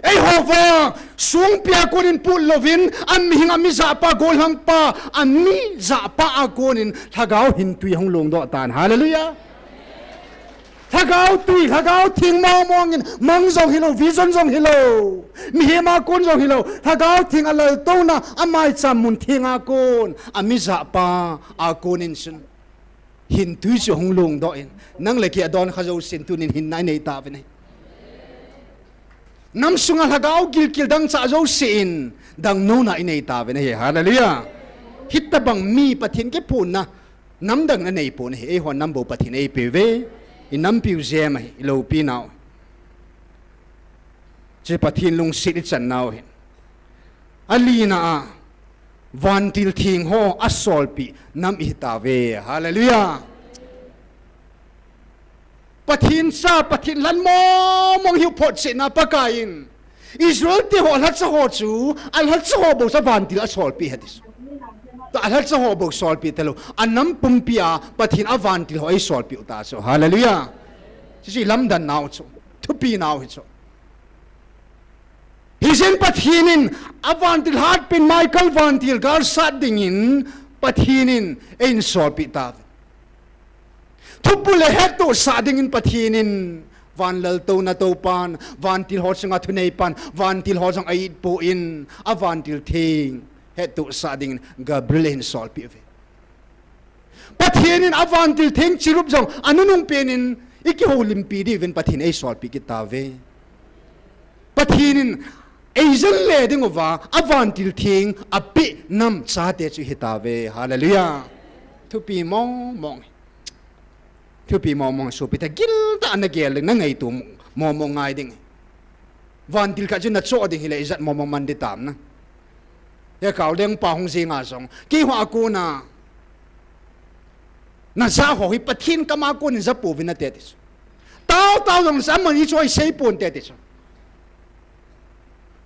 Eiho vang, songpi a konin put louvin, amihing, amijahpa, gollhangpa, amijahpa a konin Lhagao Theng twi ahung longdoh tan. Hallelujah. Lhagao twi, Lhagao Theng mong mong in, mang jong hilou, vision jong hilou, mihem a kon jong hilou, Lhagao Theng alaltouna, amaicham muntheng a kon, amijahpa a konin chun, theng twi chu ahung longdoh in, nang le kei adon kha jousen tunin hinna inei tauvin ahi. Nam sunga Lhagao gilkel dangchah jousen, dangnouna inei tauvin ahi. Hallelujah. Hitobang mi Pathen kiphonna, namdang in anei pon ahi, eihon nam bou Pathen in eipeuve, inampiu jem ahi, iloupinau. Chu Pathen lungset ichannau ahi. Alina a, vantil theng ho asolpeh nam ihitauve. Hallelujah. Pathen cha, Pathen lhan mong mong hiu photchetna Pakaiyin, Israel te ho lhacha ho chu, alhacha ho bou chu vantil asolpeh ahi ti chu. Tua alhacha ho bou solpeh talou, anam pumpi a Pathen avantil ho eisolpeh u ta chu. Hallelujah. Chuche lamdannau chu, thupinau hi chu. Hijeh in Pathen in avantil hatpen Michael vantil galsat dingin Pathen in eihin solpeh tauve. Thupi le hettohsah dingin Pathen in vanlaltouna toupan, vantil ho chunga thuneipan, vantil ho jong a-itpoi, avantil theng hettohsah dingin Gabriel eihin solpeh uve. Pathen in avantil theng chirup jong anunung pen in ikihoulimpi diuvin Pathen in eisolpeh kit tauve. Pathen in eijen le dinguva avantil theng apeh nam chate chu hitauve. Hallelujah. Thupi mongmong. Thupi mongmong sopite, giltah a nagel ding, nangaito mongmong ngai ding. Vantil khat chu nachoh ding hile ijat mongmong man ding tam na. Hekao lengpa hung jenga jong keiho a kona najah ho hi Pathen kama konin japouvin nate ti chu. Taotao jong sa amani chu iseiponte ti chu.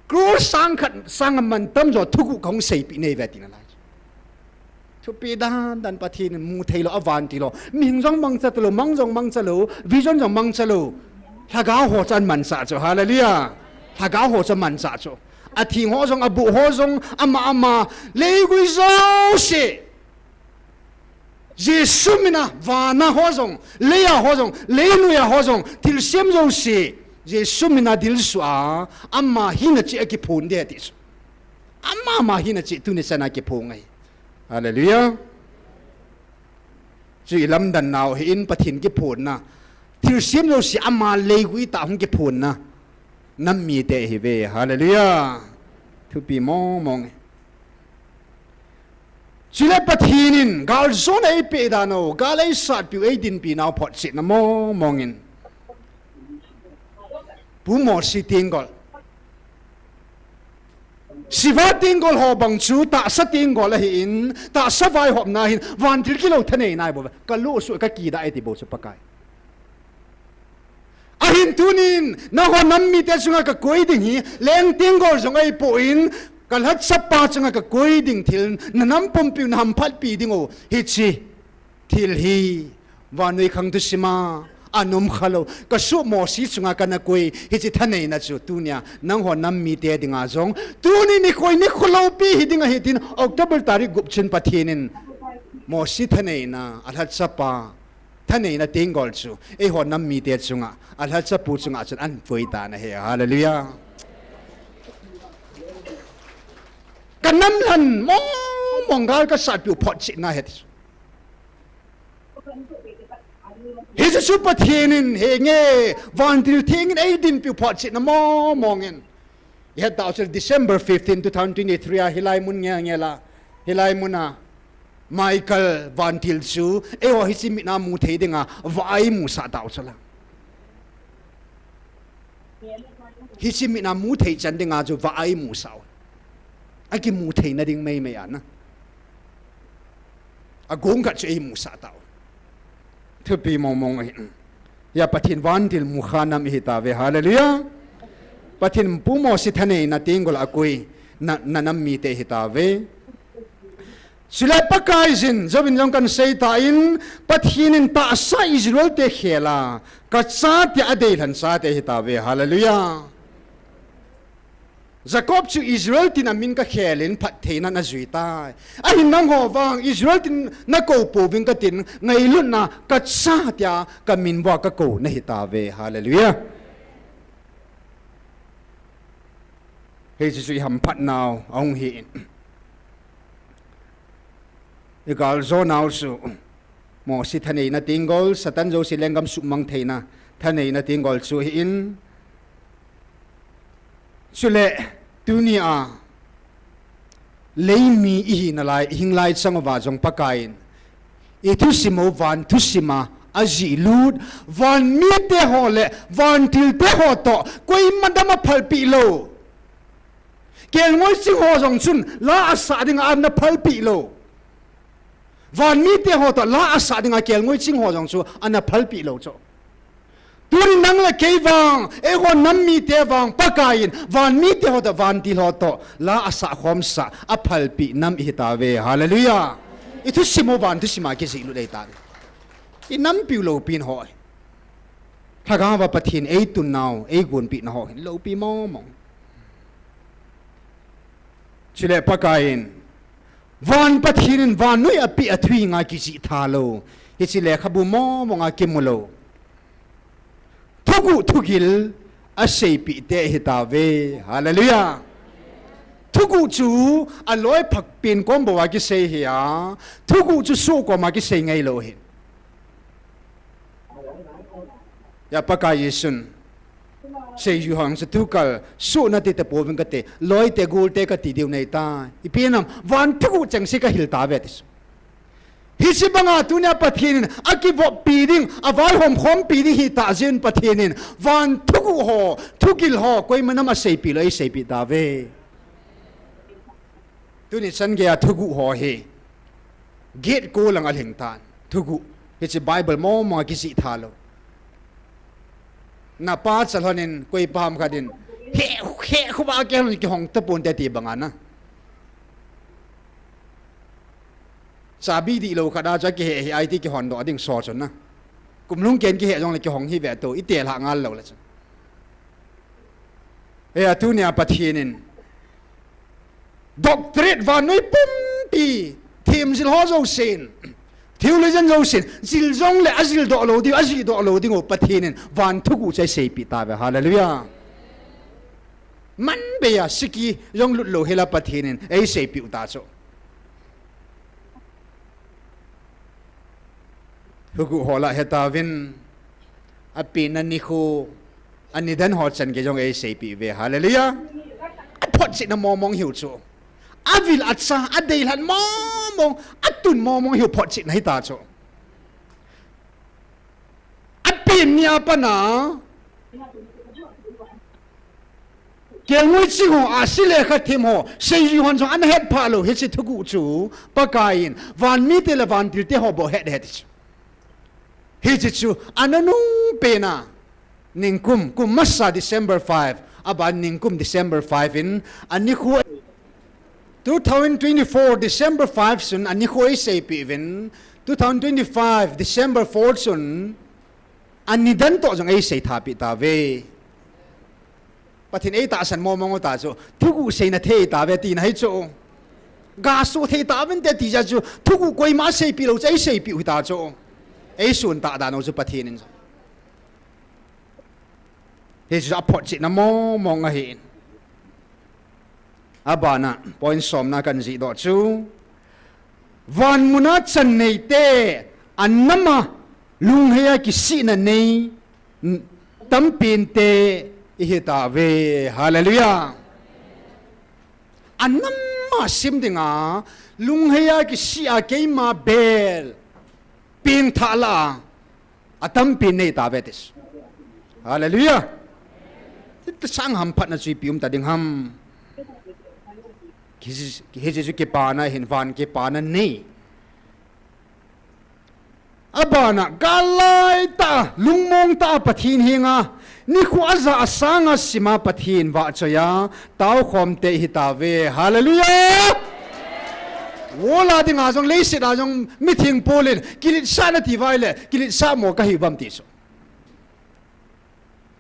Crore sang khat sanga mantam jo thuguh kahung seipeh nahiuve tina lai chu. Thupi dandan Pathen in mutheilou, avantil lou. Mihing jong mangcha talou, mang jong mangcha lou, vision jong mangcha lou. Lhagao ho chu ahin manchah chu. Hallelujah. Lhagao ho chu amanchah chu. Atheng ho jong, aboh ho jong, ama ama, leigui jouse. Jesu mina vana ho jong, leiya ho jong, leinoiya ho jong, thilsem jouse Jesu mina dilsuh a, ama hina cheh akiphon ding ti chu. Ama ama hina cheh tuni chana kiphong ahi. Hallelujah. Chu ilamdan nau hi in Pathen kiphonna. Thilsem jouse ama leigui tah hung kiphonna nam mite ihiuve. Hallelujah. Thupi mongmong e. Chule Pathen in galjona eipeh dan u, gal eisatpiu, eidinpi nau photchetna mongmong in Pu Mosi tenggol, Shiva tenggol ho bang chu tahsa tenggol ahin, tahsa vaihopna hin vantil kilou thaneina ahibouve. Kalo suh kakidah e ti bou chu Pakai. Ahin tunin nangho nam mite chunga kakoi ding hi leng tenggol jong ahipon, kalhachapa chunga kakoi ding thil, nanam pumpiu nahamphatpi dingu hiche thil hi vannoi khang thusima anom khalou, kasuh Mosi chunga kana koi, hiche thaneina chu tunia nangho nam mite dinga jong tuni nikho nikho loupi hiding ahi tin, October tarik gup chun Pathen in Mosi thaneina, alhachapa thaneina tenggol chu eiho nam mite chunga, alhachapu chunga chun ahin koi tan ahi. Hallelujah. Kanam lhan mongmong, gal kasatpiu photchetna ahi. Hiche chu Pathen in henge, vantil theng in eidinpiu photchetna mongmong in. Ihet tau chu December fifteen, two thousand twenty-three a hilai mun ngel ngel a, hilai muna Michael vantil chu eiho hiche mit a muthei dinga vah a eimusah tau chu la. Hiche mit a muthei chan dinga chu vah a eimusah u. Akimutheina ding meimei a na. Agong khat chu eimusah tau. Thupi mongmong ahi. Hia Pathen vantil mukha nam ihitauve. Hallelujah. Pathen Pu Mosi thaneina tenggol a akoi na, nanam mite ihitauve. Chule Pakaiyin, jouvin jong kahin seitan, Pathen in tahsa Israel te khel a, kacha tia adeilhen chate ihitauve. Hallelujah. Jacob chu Israel tin amin kakhel in phattheina ana jui tai. Ahin nangho vang Israel tin nakou pouving katin, ngailutna kacha tia kamin bou a kakou nahitauve. Hallelujah. Hiche chu ihamphatnau ahung hi in. Igaljonnau chu Mosi thaneina tenggol, Satan jouse lenggam suhmang theina thaneina tenggol chu ahi in. Chule tunia leimi ihina lai, ihing lai chang uva jong Pakaiyin ithusim u van thusim a ajihlut, vanmite ho le vantilte ho toh koima dam aphalpeh lou. Kelngoi ching ho jong chun la asah dinga ana phalpeh lou. Vanmite ho toh la asah dinga kelngoi ching ho jong chu ana phalpeh lou chu. Tuni nang le kei vang, eiho nam mite vang, Pakaiyin vanmite ho toh, vantil ho toh la asah khomsah, aphalpeh nam ihitauve. Hallelujah. Ithusim u van thusim a kijihlut ahitai. Inampiu loupin ho. Lhagao va Pathen eitunnau, eigonpeh nau hin loupi mongmong. Chule Pakaiyin, van Pathen in vannoi apeh a thu henga kijih tha lou, hiche lekhabu mong mong a kimu lou, thuguh thugil aseipeh te ahitauve. Hallelujah. Thuguh chu aloi phak pen kom bou a kisei ahi a, thuguh chu soh kom a kisei ngai lou ahi. Hia Pakai Jesun, seijui hon chu tukal soh nati tapouvin kate, loi te gol te kati diu nei tai. Ipi ham, van thuguh chengse kahil tauve ti chu. Hiche banga tunia Pathen in akivoppi ding, avaihom khompi ding ahitah jeh in Pathen in van thuguh ho, thugil ho, koiman aseipeh lou, eiseipeh tauve. Tuni chan geiya thuguh ho hi gate kol lang alhing tan. Thuguh hiche Bible mong mong a kijih tha lou. Napa chal hon in, koipa ham khat in, he, he, khuba ke hon kihong taponte ti banga na. Chabi dihlou khat a chu akihe hi ahi ti kihondoh ding so chun na. Kum lhung ken kihe jongle kihong hi ve tou, ite lha ngal lou le chun. Hia tunia Pathen in doctorate vannoi pumpi, themjil ho jousen, theologian jousen jil jongle ajildoh lou diu, ajihdoh lou diu Pathen in van thuguh chu eiseipeh tauve. Hallelujah. Manbeiya siki jong lut lou hila Pathen in eiseipeh u ta chu. Thuguh ho lah hetauvin, apenna nikho, anidan ho chan gei jong eiseipeh uve. Hallelujah. Aphotchetna mong mong hiu chu. Avil acha, adeilhen mong mong, atun mong mong hiu photchetna hita chu. Apen nia pat a kelngoi ching ho, ahsi lekha them ho, seijui hon jong ana hetphah lou hiche thuguh chu Pakaiyin vanmite le vantilte ho bou het ahi ti chu. Hiche chu ananung pen a, ningkum, kum masa December five, aban ningkum December five in anikho, two thousand twenty-four December five chun anikho eiseipeh uvin, two thousand twenty-five December four chun anidan toh jong eiseitha peh tauve. Pathen eitahsan mong mong u ta chu, thuguh seina thei tauve tina ahi chu. Gasoh thei tauvinte ti jeh chu, thuguh koima aseipeh lou chu eiseipeh u hita chu. Eisonta dan u chu Pathen in chu. Hichu aphotchetna mong mong ahin. Abana point somna kahin jihdoh chu, vanmuna chan neite anama lungheiya kisihna nei tampinte ihitauve. Hallelujah. Anama sim dinga, lungheiya kisih a keima bel pengthah lah a, atampi neitauve ti chu. Hallelujah. Hiti sang hamphatna chu ipi umta ding ham. Hiche chu kipana ahin, van kipana nei. Abana, gal laitah a, lungmong tah a Pathen henga, nikho aja asanga sima Pathen vahchoiya taokhomte ihitauve. Hallelujah. World a dinga jong, leiset a jong, mithengpol in kiletsahna ti vaile, kiletsah mo kahiu vem ti chu.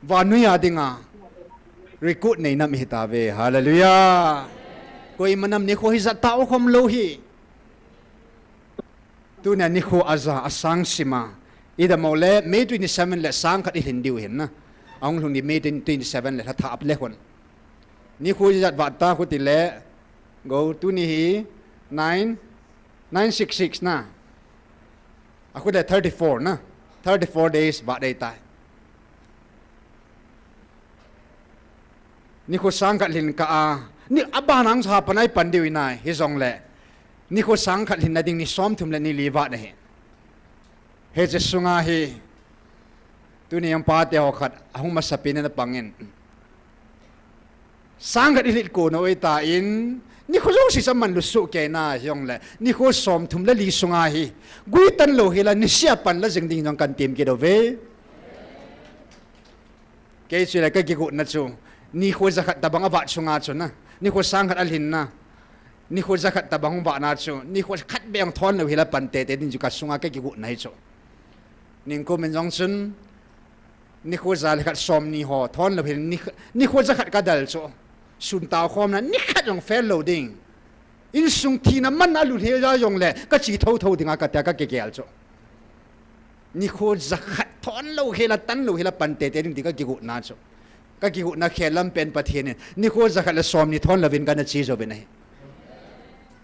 Vannoiya dinga record nei nam ihitauve. Hallelujah. Koiman nikho hijat taokhom lou hi. Tunia nikho aja asang sima, idam ule May twenty-seven le sangkhat ilhin diu ahin na. Ahung lhung di May twenty-seven le lha thah ap le khun. Nikho ijat vah ta khu tile, go, tuni hi nine, nine six six na. Akhu le thirty-four na. Thirty-four days vah dei tai. Nikho sangkhat lhin kah a, ni abana hung sa pan a ipan diu ahinai, hijongle nikho sangkhat lhinna ding ni somthum le ni li vah ahi. Hiche sunga hi, tuni jong pate ho khat ahung masapen in apangin, sangkhat ilhin kon u ahitan, nikho jouse chu aman lut soh kei na hijongle, nikho somthum le li sunga hi guitan lou hila nisea pan la jing ding jong kahin tem kit uve. Kei chule kakigotna chu, nikho jakhat tobang avah sunga chu na, nikho sangkhat alhinna, nikho jakhat tobang vahna chu, nikho khat beh jong thon lou hila pan teitei ding chu kasunga kakigotna hi chu. Ningkum in jong chun, nikho ja le khat somni ho thon lou hila, ni, nikho jakhat kadel chu, sun taokhomna nikhat jong fail lou ding. Insung thina man a lut hel a jongle, ka chi thotho dinga ka tia ka kigel chu. Nikho jakhat thon lou hela, tan lou hela pan tete ding ti ka kigotna chu. Ka kigotna khel lam pen Pathen in, nikho jakhat le som ni thon louvin kana chi jouvin ahi.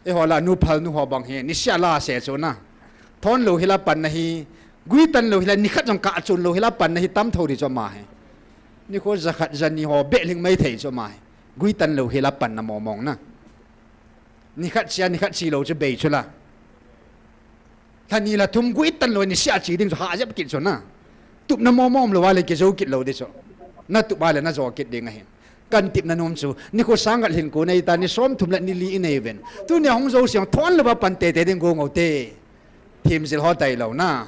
Eiho la nu phal nu ho bang hi, nisea la se chu na. Thon lou hela pan ahi, gui tan lou hela, nikhat jong kah chun lou hela pan ahi, tam tho di chu ama hi. Nikho jakhat jani ho, behlhing mai thei chu ama hi. Gui tan lou hela pan na momong na. Nikhat chia, nikhat chi lou chu bei chu la. Lha ni lha thum gui tan lou, nisea chi ding chu ha jep kit chu na. Tupna momong lou a le kijou kit lou di chu. Na tup a le na jo kit ding ahi. Kan tipna nom chu, nikho sang khat lhin ko nei ta, ni som thum le ni li i nei ven. Tunia hung jou siang thon lou a pan tete ding go ngou te. Thim jil ho tai lou na.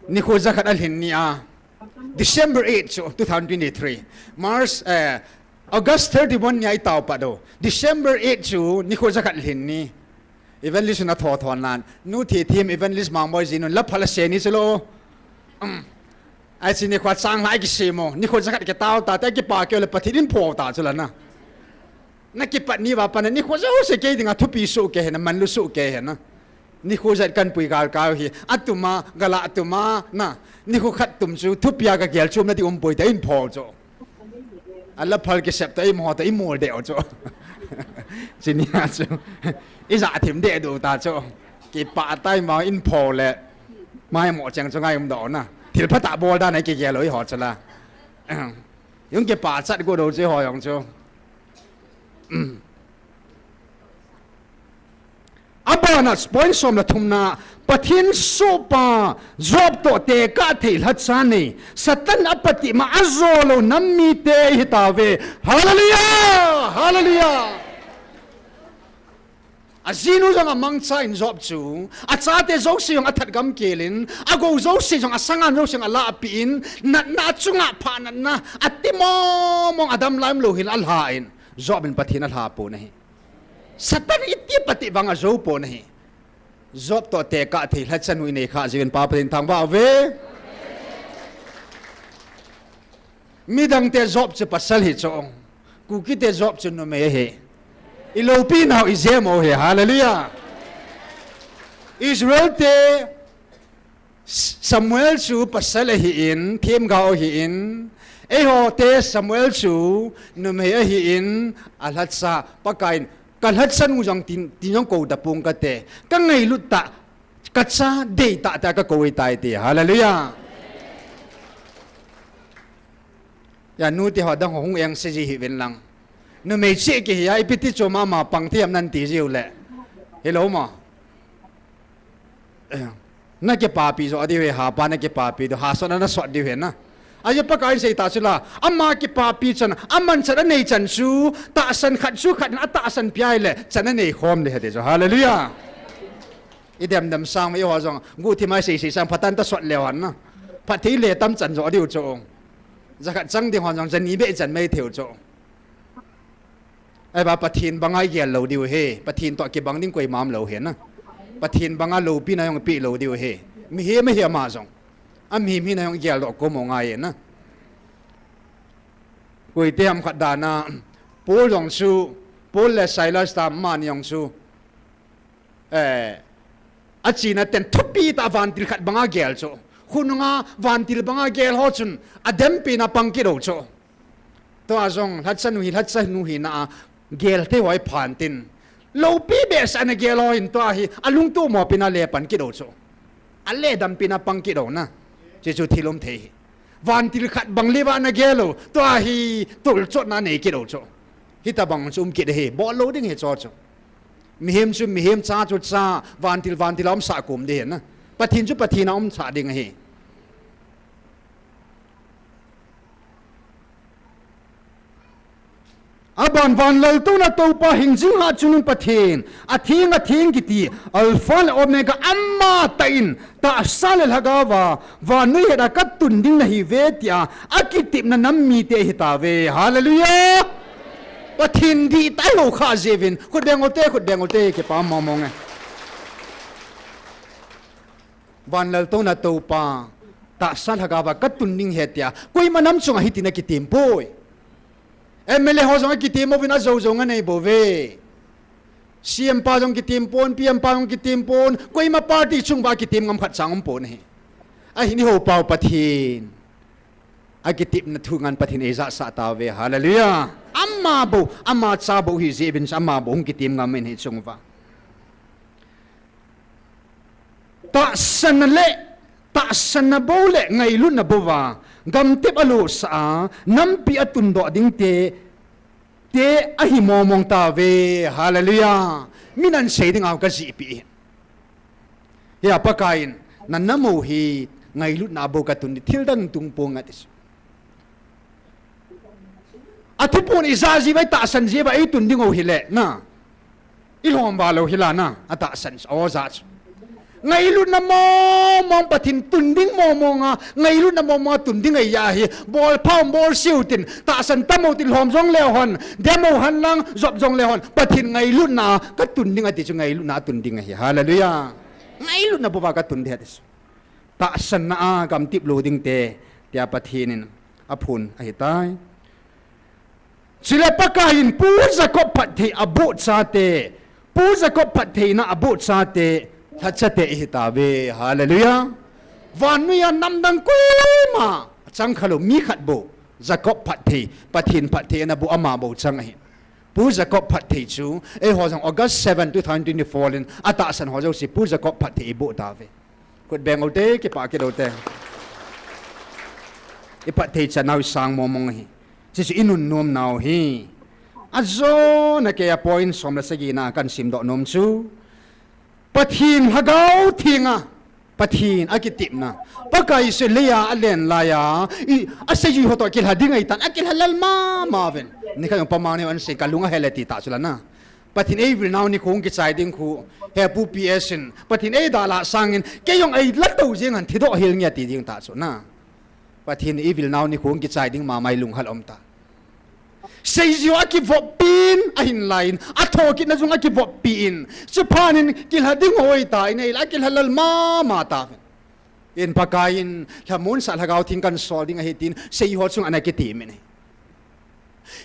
Nikho jakhat a lhin ni a. December eight chu, two thousand twenty-three. March, eh, August thirty-one ni a i tao pat u. December eight chu, nikho jakhat lhin ni. Evangelist na tho thon lan. Nu thi thim evangelist mang boi ji nun la phala se ni chu lo. Um. Ai chi nikho chang lai ki se mo. Nikho jakhat ki tao ta, te kipa keu le Pathen in pho ta chu la na. Na kipat ni va pan nikho jouse kei dinga thupi soh kei he na, man lu soh kei he na. Nikho jat kan pui gal kau hi. Atuma, gala atuma, na. Nikho khat tum chu, thupia ka gel chum na ti um poi te in pho chu. A la phal kisep ta i mo ta i mol de chu. Chi ni a chu. I ja thim de du ta chu. Kipa tai ma in pho le. Mai mo cheng chu ngai um do na. Thil pha ta bol da na kigel lou i ho chu la. Jong kipa chat go do chu ho jong chu. Abana point som le thumna, Pathen sohpa, Job toh tekah thei lhacha nei, Satan a pati ma a jo lou nam mite hi tave. Hallelujah! Hallelujah! A jinu jong a mangcha in Job chu, a chate jouse jong a that gam kel in, a gou jouse jong a sangan jouse jong a lahpeh in, natna a chunga pha natna, a ti momong a dam lai um lou hel a lha in, Job in Pathen a lha pon ahi. Satan i ti pati vang a jou pon ahi. Job toh tekah thei lhacha nu i nei kha jeh in Pa Pathen thangvah uve. Midang te Job chu pasal hi chu. Kuki te Job chu numei ahi. I loupi nau i jem u hi. Hallelujah. Israel te Samuel chu pasal ahi in, themgao ahi in, eiho te Samuel chu numei ahi in, a lhacha Pakai in, ka lhacha nu jong tin, tin jong kou ta pung ka te, ka ngailut ta, ka cha dei ta ta ka kou i tai ti. Hallelujah. Ya nu te ho dang ho hung eng se ji hi ven lang. Numei che ki hi a, ipi ti chu mama pang thiam nan ti jiu le. Hello ma. Na kipapi jo diu he, hapa na kipapi diu, hasot na sot diu he na. Aja Pakai in sei ta chu la, ama kipapi chan, aman chan a nei chan chu, tahsan khat chu khat in a tahsan pi a le, chan a nei khom le he ti chu. Hallelujah. I dem dem sang mai ho jong, gu thi mai sei sei sang phatan ta sot le hon na. Phat thei le tam chan jo diu chu. Jakhat chang ding hon jong, jani be chan mai theu chu. Ai ba Pathen banga i gel lou diu he, Pathen toh kibang ding koima um lou he na. Pathen banga loupina jong pe lou diu he. Mihem ahi ama jong. A mihem hina jong i gel doh kom u ngai e na. Koi te ham khat dan a, Paul jong chu, Paul le Silas ta mani jong chu. Eh, a china ten thupi ta vantil khat banga gel chu. Khonunga vantil banga gel ho chun a dempi na pang kit u chu. Tua jong lhacha nu hi, lhacha nu hina a gel thei ho i phan tin. Loupi behseh na gel ho hin tua hi a lungtup mo pi na le pan kit u chu. A le dampi na pang kit u na. Chu chu thil um thei hi. Vantil khat bang le va na gel u. Tua hi tulchot na nei kit u chu. Hita bang chu um kit hi. Bol lou ding hi chu chu. Mihem chu mihem, cha chu cha, vantil vantil a um sah kum ding hi na. Pathen chu Pathen a um sah ding hi. Aban van laltouna Toupa hingjing hatchungnung Pathen, atheng atheng kiti, Alpha le Omega ama tah in, tahsa le lhagao va, vannoi het a katun ding nahi ve tia, akitepna nam mite hi tave. Hallelujah! Pathen dihtah i hou kha jeh uvin, khut beng u te, khut beng u te, kipa mong mong e. Van laltouna Toupa, tahsa lhagao va katun ding ahi tia, koima nam chunga hiti na kitem poi. M L A ho jong akitem uvin, ajou jong anei bouve. C M pa jong kitem pon, P M pa jong kitem pon, koima party chung uva kitem ngam khat cha um pon ahi. Ahin eiho pau Pathen akitepna thu ngan Pathen eijahsah tauve. Hallelujah. Ama bou, ama cha bou hijeh uvin ama bou hung kitem ngam in hiche chung uva. Tahsanna le, tahsanna bou le ngailutna bou a, gamtep alosah a, nampi atundoh ding te, te ahi mongmong tauve. Hallelujah. Min asei ding a kajihpi. Hia Pakaiyin, na nam u hi ngailutna bou katun ding, thil dang tung ponge ati chu. Athupon ijah jeh uva, itahsan jeh uva eitun ding u hile, na. Ilhom uva lou hila na, atahsan, o ja chu. Ngailutna mongmong Pathen tun ding mongmong a, ngailutna mongmong a tun ding ahi a hi, bolpha um bolseh u tin, tahsan tam u tin lhom jong leu hen, dem u hen lang, jop jong leu hen, Pathen ngailutna a katun ding ati chu ngailutna a tun ding ahi. Hallelujah. Ngailutna bou a katun ding ati chu. Tahsanna a gamtep lou ding te, tia Pathen in aphon ahitai. Chule Pakaiyin Pu Jacob phatthei aboh chate, Pu Jacob phattheina aboh chate, lhacha te ihi tauve. Hallelujah. Vannoi a namdang koima chang khalou mi khat bou Jacob phatthei, Pathen phatthei ana boh ama bou chang ahi. Pu Jacob phatthei chu, eiho jong August seven, two thousand twenty-four in atahsan ho jouse Pu Jacob phatthei iboh tauve. Khut beng u te, kipah kit u te. Iphatthei chan nau isang mongmong ahi. Chuche chu inunnom nau hi. Ajona kei a point som le sagi na kahin simdoh nom chu. Pathen Lhagao Theng a, Pathen akitepna. Pakai chu leiya alen laiya, i, aseijui ho toh kilha ding ahitan, akilha lel mama uvin. Nikhat jong pamang ni an sei kalung ahel e ti ta chu la na. Pathen eivil nau nikho kichai ding khu, he Pu P S in, Pathen eidalha sangin, kei jong eila tou jeng hen, thidoh hel nge ati ding ta chu na. Pathen eivil nau nikho kichai ding mama ilunghel um ta. Seijui ho akivoppi in, ahin laiyin, athokitna jong akivoppi in, chuphat in kilha ding hoi ta in, eila kilha lel mama ta. In Pakaiyin, lhamonsah Lhagao Theng kahin sol ding ahi tin, seijui ho chunga ana kitem in ahi.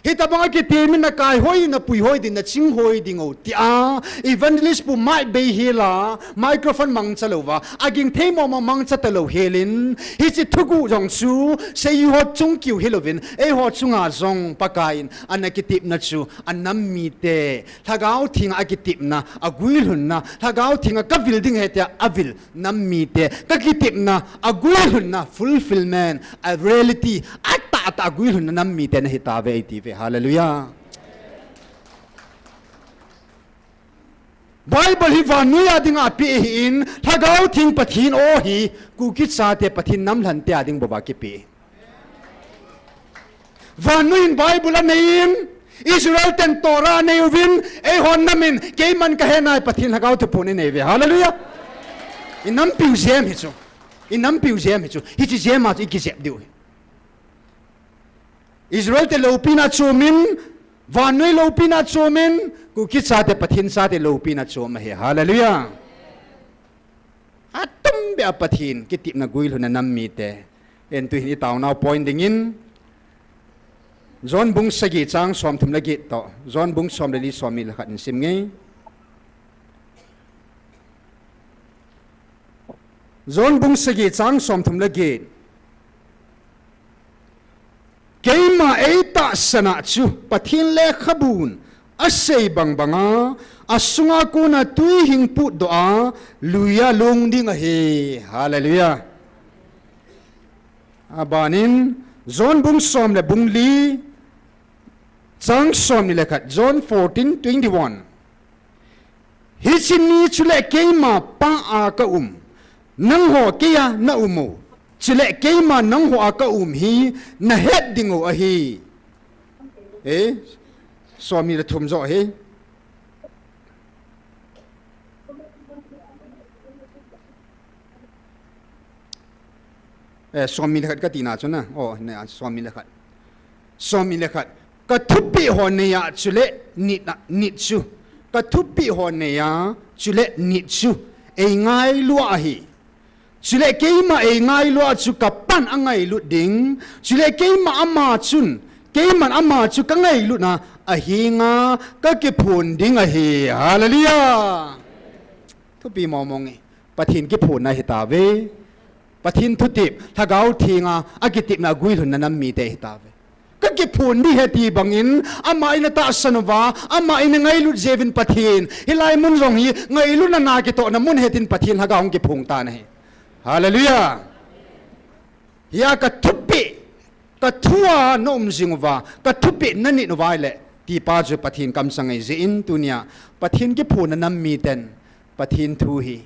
Hitobang a kitem in na kaihoi, na puihoi ding, na chinghoi ding o, tia Evangelist Pu Mike Bey hila microphone mangcha louva, aging thei mama mangcha talou helin, hiche thuguh jong chu seijui ho chung kiu hilouvin, eiho chunga jong Pakaiyin ana kitepna chu, anam mite, Lhagao Theng a kitepna, aguilhunna, Lhagao Theng a kavil ding ahi tia avil nam mite, kakitepna, aguilhunna, fulfillment, a reality, atahtah aguilhunna nam mite nahi tauve eiti uve. Hallelujah. Bible hi vannoi a dinga apeh ahin, Lhagao Theng Pathen o hi, Kuki chate Pathen namlhante a ding bou a kipeh. Vannoi in Bible anei in, Israel ten Torah anei uvin, eiho nam in, keiman kahe nai Pathen Lhagao thuphon inei uve. Hallelujah. Inampiu jem hichu. Inampiu jem hichu. Hiche jem a chu ikijep diu hi. Israel te loupina chom in, vannoi loupina chom in, Kuki chate Pathen chate loupina chom ahi. Hallelujah. Atum beh a Pathen kitepna guilhunna nam mite. Eiti hin itaonau point dingin, John bung sagi chang somthum le get toh, John bung som le li, som ni le khat in sim nge. John bung sagi chang somthum le get. Keima eitahsana chu Pathen lekhabun asei bangbanga, asunga kona twi hing putdoh a, luiya long ding ahi. Hallelujah. Abanin, John bung som le bung li, chang som ni le khat, John fourteen twenty-one. Hiche ni chule keima Pa a kaum, nangho keiya naum u, chule keima nangho a kaum hi nahet ding u ahi. Eh, som ni le thum joh hi. Eh, som ni le khat kati na chu na. Oh, ne, som ni le khat. Som ni le khat. Ka thupeh ho neiya chule nit a, nit chu. Ka thupeh ho neiya chule nit chu. Eingailu ahi. Chule keima eingailu a chu ka Pan angailut ding. Chule keima ama chun Keiman ama chu kangailutna ahinga kakiphon ding ahi. Hallelujah. Thupi mong mong e. Pathen kiphonna hitauve. Pathen thutep, Lhagao Thenga akitepna aguilhunna nam mite hitauve. Kakiphon ding ahi ti bangin, ama ina tahsan uva, ama ina ngailut jeh uvin Pathen, hilai mun jong hi ngailutna na kitohna mun ahi tin Pathen Lhagao hung kiphong tan ahi. Hallelujah. Hia kathupeh, kathua naum jing uva, kathupeh nanit uva ahile, tipa chu Pathen kamchang ahi jeh in tunia, Pathen kiphonna nam miten, Pathen thu hi,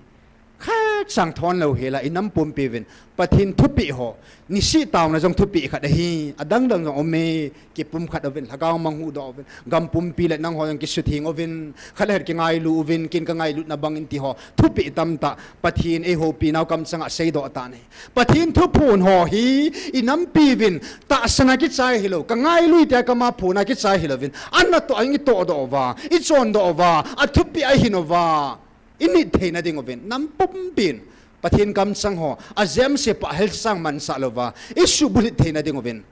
khatcha thon lou hela, inam pumpi uvin, Pathen thupeh ho, niseh taona jong thupeh khat ahi, adang dang jong aume, kipumkhat uvin, Lhagao mang huhdoh uvin, gam pumpi le nangho jong kisutheng uvin, khat le khat kingailu uvin, ken kangailutna bangin ti ho, thupeh tamtah, Pathen eihoupi nau kamchanga seidoh tan ahi. Pathen thuphon ho hi, inampi uvin, tahsan a kichai hilou, kangailui tia kama phon a kichai hilouvin, anatoh a itohdoh uva, ichondoh uva, athupeh ahin uva, init theina ding uvin, nam pumpin, Pathen kamchang ho, ajemse pah helsang mansah louva, isuhbulhit theina ding uvin,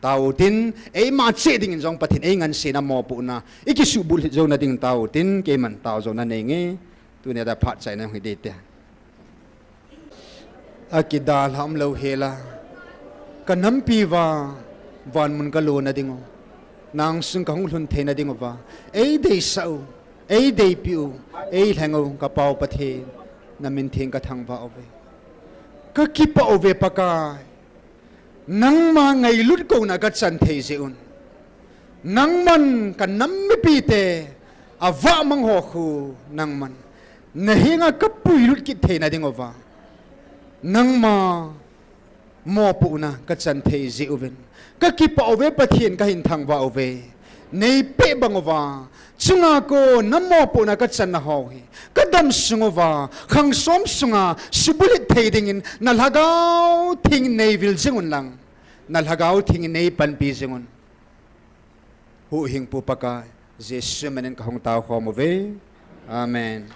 tao utin, eima cheh dingin jong Pathen eingansena mopohna, ikisuhbulhit jouna ding tao utin, keiman tao jouna neinge, tunia dia phat chaina hung hi ding te. Akidalhah umlou hela, kanampi uva, van mun kalona dingu, nang sung kahung lhun theina dinguva, eideisah u, eideipi u, eilheng u, kapau Pathen, namin theng kathangvah uve. Kakipah uve Pakai, nangma ngailut kouna kachan thei jeh un. Nangman kanam mipite, avahmang ho khu, nangman, nahenga kapuilut kit theina dinguva, nangma mopohna kachan thei jeh uvin, kakipah uve Pathen kahin thangvah uve. Neipeh bang uva, chunga kon namopohna kachanna ho hi, kadam sung uva, khangsom sunga subulhit thei dingin, naLhagao Theng neivil jing unlang, naLhagao Theng in neipanpi jing un. Huhhingpu Pakai, Jesu minin kahung taokhom uve. Amen.